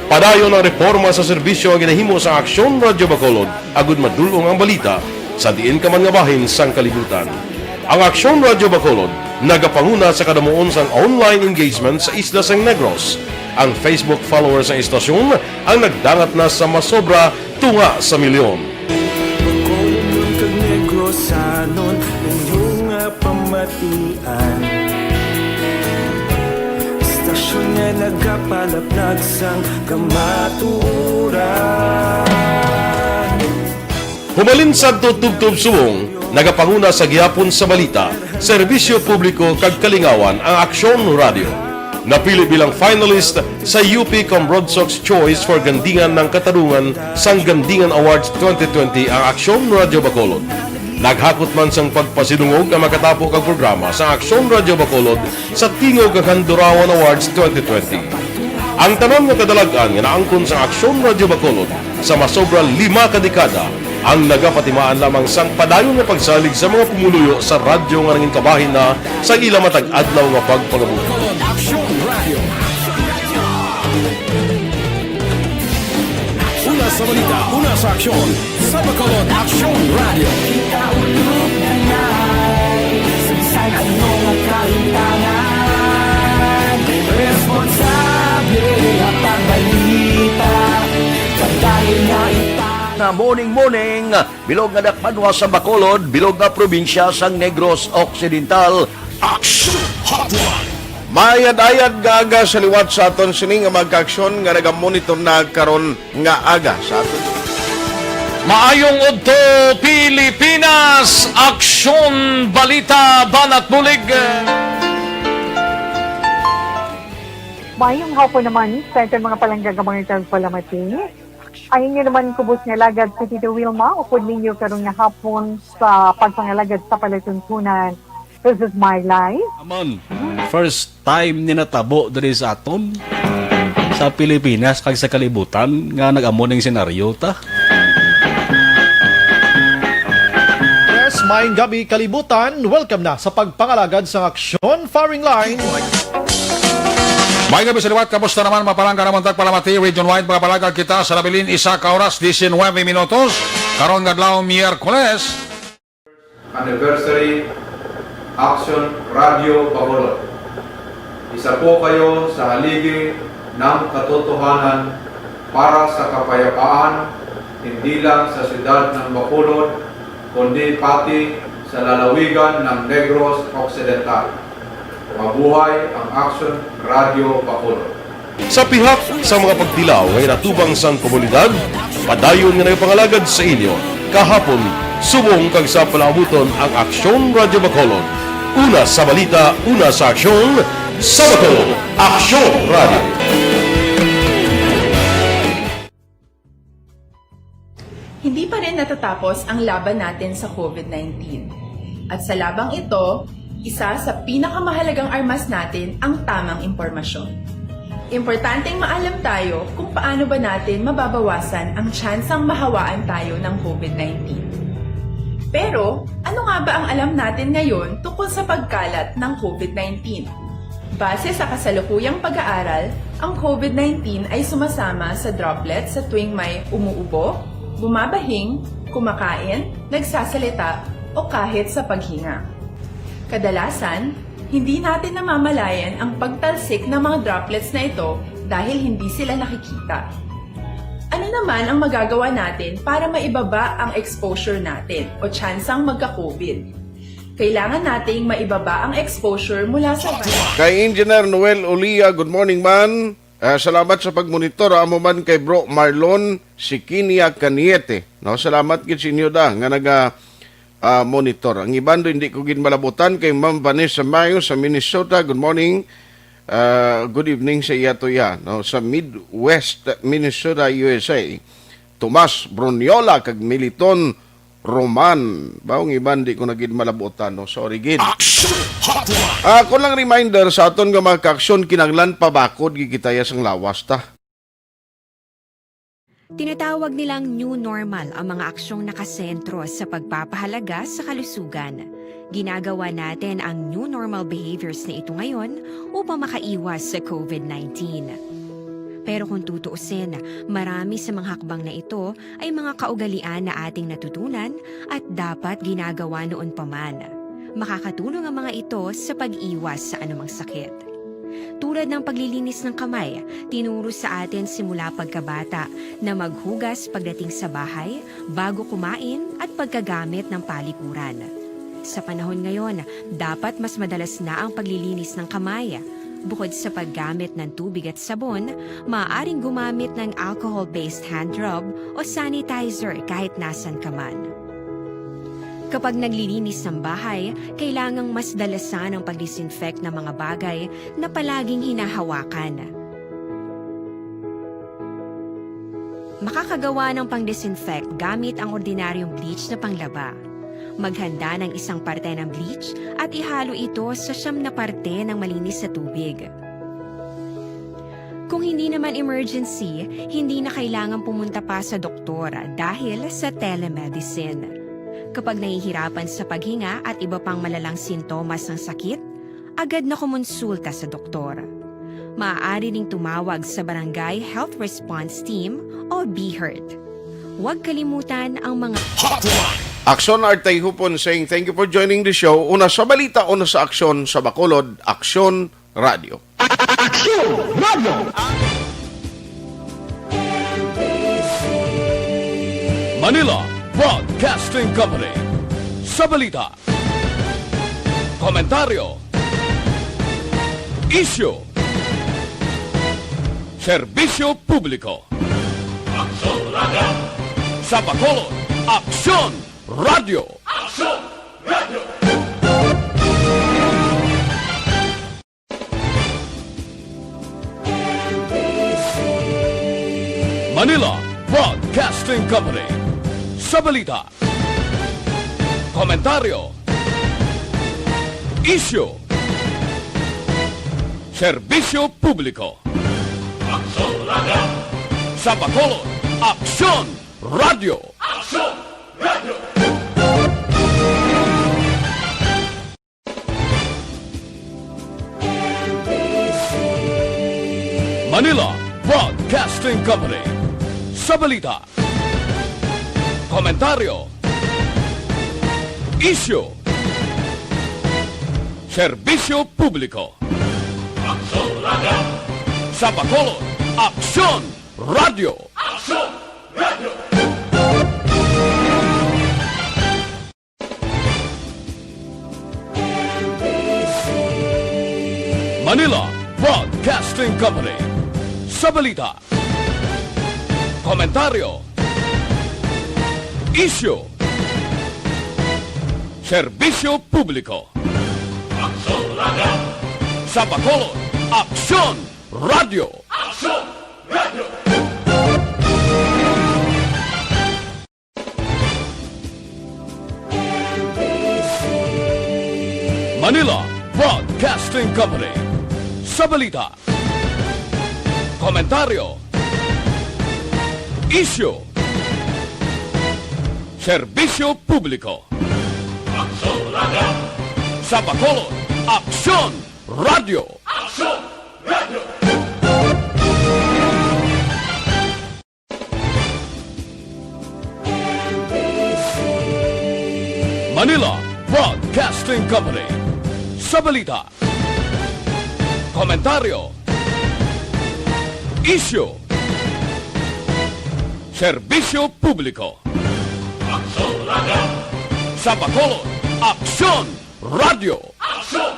Padayon ang reporma sa serbisyo nga ginahimo sang Aksyon Radyo Bacolod agud madul-ong ang balita sa diin ka man nga bahin sang kalibutan. Ang Aksyon Radyo Bacolod nagapanguna sa kadamuon sang online engagement sa isla sang Negros. Ang Facebook followers sang istasyon ang nagdangat na sa masobra tunga sa milyon. Bacolod kag Negrosanon, inyo nga pamatian. Istasyon nga nagapalaplag sang kamatuoran. Humalin sadto tubtob subong, nagapanguna sa gihapon sa balita, serbisyo publiko kag kalingawan ang Aksyon Radyo. Napili bilang finalist sa U P Cambrodsoc's Choice for Gandingan ng Katarungan sang Gandingan Awards twenty twenty ang Aksyon Radyo Bacolod. Naghakot man sang pagpasidungog ang makatapo kag programa sa Aksyon Radyo Bacolod sa Tingog kag Handurawan Awards twenty twenty. Ang tanan nga kadalag-an nga naangkon sang Aksyon Radyo Bacolod sa masobra lima ka dekada ang nagapatimaan lamang sang padayon nga pagsalig sa mga pumuluyo sa radyo nga nangin kabahin na sa ila matag adlaw nga pagpangabuhi. Bacolod Aksyon Radio. Una sa balita, una sa aksyon, sa Bacolod Aksyon Radio. Kita ulog na nai, sa bisan ano nga kahintangan, responsable nga pagbalita, padayon nga ita. Nga morning, morning, bilog nga dakbanwa sa Bacolod, bilog nga probinsya sang Negros Occidental. Action Hotline. Maayad-ayad nga aga sa liwat sa aton sini nga mga kaaksyon nga nagamonitor na karon nga aga sa aton. Maayong udto, Pilipinas! Aksyon, balita, banat bulig. Maayong hapon naman sa aton mga palangga nga mga tagpalamati. Ang inyo naman kubos nga alagad si Tito Wilma, upod ninyo karon nga hapon sa pagpangalagad sa palatuntunan. This is my life. Amon, first time ni natabo diri sa aton, sa Pilipinas kag sa kalibutan nga nag-amo ning senaryo ta. Yes, maayong gabi, kalibutan. Welcome na sa pagpangalagad sang Aksyon Firing Line. May gabi sa liwat, kamusta naman, mapalangga naman tagpalamati, region-wide, mga palagad kita sa nabilin, isa ka oras, diecinuebe minutos, karon nga adlaw, Miyerkules. Anniversary, Action Radio Bacolod. Isa po kayo sa haligi ng katotohanan para sa kapayapaan, hindi lang sa siyudad ng Bacolod, kundi pati sa lalawigan ng Negros Occidental. Mabuhay ang Action Radio Bacolod. Sa pihak sa mga pagtilaw nga ginatubang sang komunidad, padayon nga nagapangalagad sa inyo kahapon, subong kag sa palaabuton ang Aksyon Radyo Bacolod. Una sa balita, una sa aksyon, sa Bacolod, Aksyon Radyo. Hindi pa rin natatapos ang laban natin sa COVID nineteen. At sa labang ito, isa sa pinakamahalagang armas natin ang tamang impormasyon. Importanteng maalam tayo kung paano ba natin mababawasan ang tsansang mahawaan tayo ng COVID nineteen. Pero, ano nga ba ang alam natin ngayon tungkol sa pagkalat ng COVID nineteen? Base sa kasalukuyang pag-aaral, ang COVID nineteen ay sumasama sa droplets sa tuwing may umuubo, bumabahing, kumakain, nagsasalita, o kahit sa paghinga. Kadalasan, hindi natin namamalayan ang pagtalsik ng mga droplets na ito dahil hindi sila nakikita. Ano naman ang magagawa natin para maibaba ang exposure natin o tsansang magka-COVID? Kailangan nating maibaba ang exposure mula sa virus. Kay Engineer Noel Ulia, good morning, man. Ah, salamat sa pagmonitor. Amo man kay Bro Marlon Sikinia Caniete. No, salamat gid sa inyo da nga naga, ah, monitor. Ang iban do hindi ko gid malabutan kay Ma'am Vanessa Mayo sa Minnesota. Good morning. Ah, good evening sa iya to ya, no, sa Midwest, Minnesota, U S A. Tomas Bruniola kag Militon Roman. Baong iban di ko na gid malabutan, no? Sorry gid. Action Hotline! Ah, ako lang reminder sa aton nga mga ka-aksyon, kinahanglan pabakod gid kita ya sang lawas ta. Tinatawag nilang new normal ang mga aksyong nakasentro sa pagpapahalaga sa kalusugan. Ginagawa natin ang new normal behaviors na ito ngayon upang makaiwas sa covid nineteen. Pero kung tutuusin, marami sa mga hakbang na ito ay mga kaugalian na ating natutunan at dapat ginagawa noon pa man. Makakatulong ang mga ito sa pag-iwas sa anumang sakit. Tulad ng paglilinis ng kamay, tinuro sa atin simula pagkabata na maghugas pagdating sa bahay, bago kumain, at pagkagamit ng palikuran. Sa panahon ngayon, dapat mas madalas na ang paglilinis ng kamay. Bukod sa paggamit ng tubig at sabon, maaaring gumamit ng alcohol-based hand rub o sanitizer kahit nasan ka man. Kapag naglilinis ng bahay, kailangang mas dalasan ang pag-disinfect ng mga bagay na palaging hinahawakan. Makakagawa ng pang-disinfect gamit ang ordinaryong bleach na panglaba. Maghanda ng isang parte ng bleach at ihalo ito sa siyam na parte ng malinis na tubig. Kung hindi naman emergency, hindi na kailangan pumunta pa sa doktor dahil sa telemedicine. Kapag nahihirapan sa paghinga at iba pang malalang sintomas ng sakit, agad na kumonsulta sa doktor. Maaari ring tumawag sa Barangay Health Response Team o BHERT. Huwag kalimutan ang mga Hotline! Aksyon Artay Hupon saying thank you for joining the show. Una sa balita, una sa aksyon, sa Bacolod, Aksyon Radio. Aksyon Radio! Manila Broadcasting Company. Sa balita, komentaryo, isyu, serbisyo publiko. Aksyon Radio! Sa Bacolod, Aksyon Radio! Aksyon Radio! Manila Broadcasting Company. Sa balita, komentaryo, isyu, serbisyo publiko. Aksyon Radio! Sa Bacolod, Aksyon Radio! Aksyon Radio! Manila Broadcasting Company. Sa balita, komentaryo, isyu, serbisyo publiko. Aksyon Radio! Sa Bacolod, Aksyon Radio! Aksyon Radio! Manila Broadcasting Company. Sa balita, komentaryo, isyu, serbisyo publiko. Aksyon Radio! Sa Bacolod, Aksyon Radio! Aksyon Radio! Manila Broadcasting Company. Sa balita, komentaryo, isyu, serbisyo publiko. Aksyon Radio! Sa Bacolod, Aksyon Radio! Aksyon Radio! Manila Broadcasting Company. Sa balita, komentaryo, isyu, serbisyo publiko. Aksyon Radio! Sa Bacolod, Aksyon Radio! Aksyon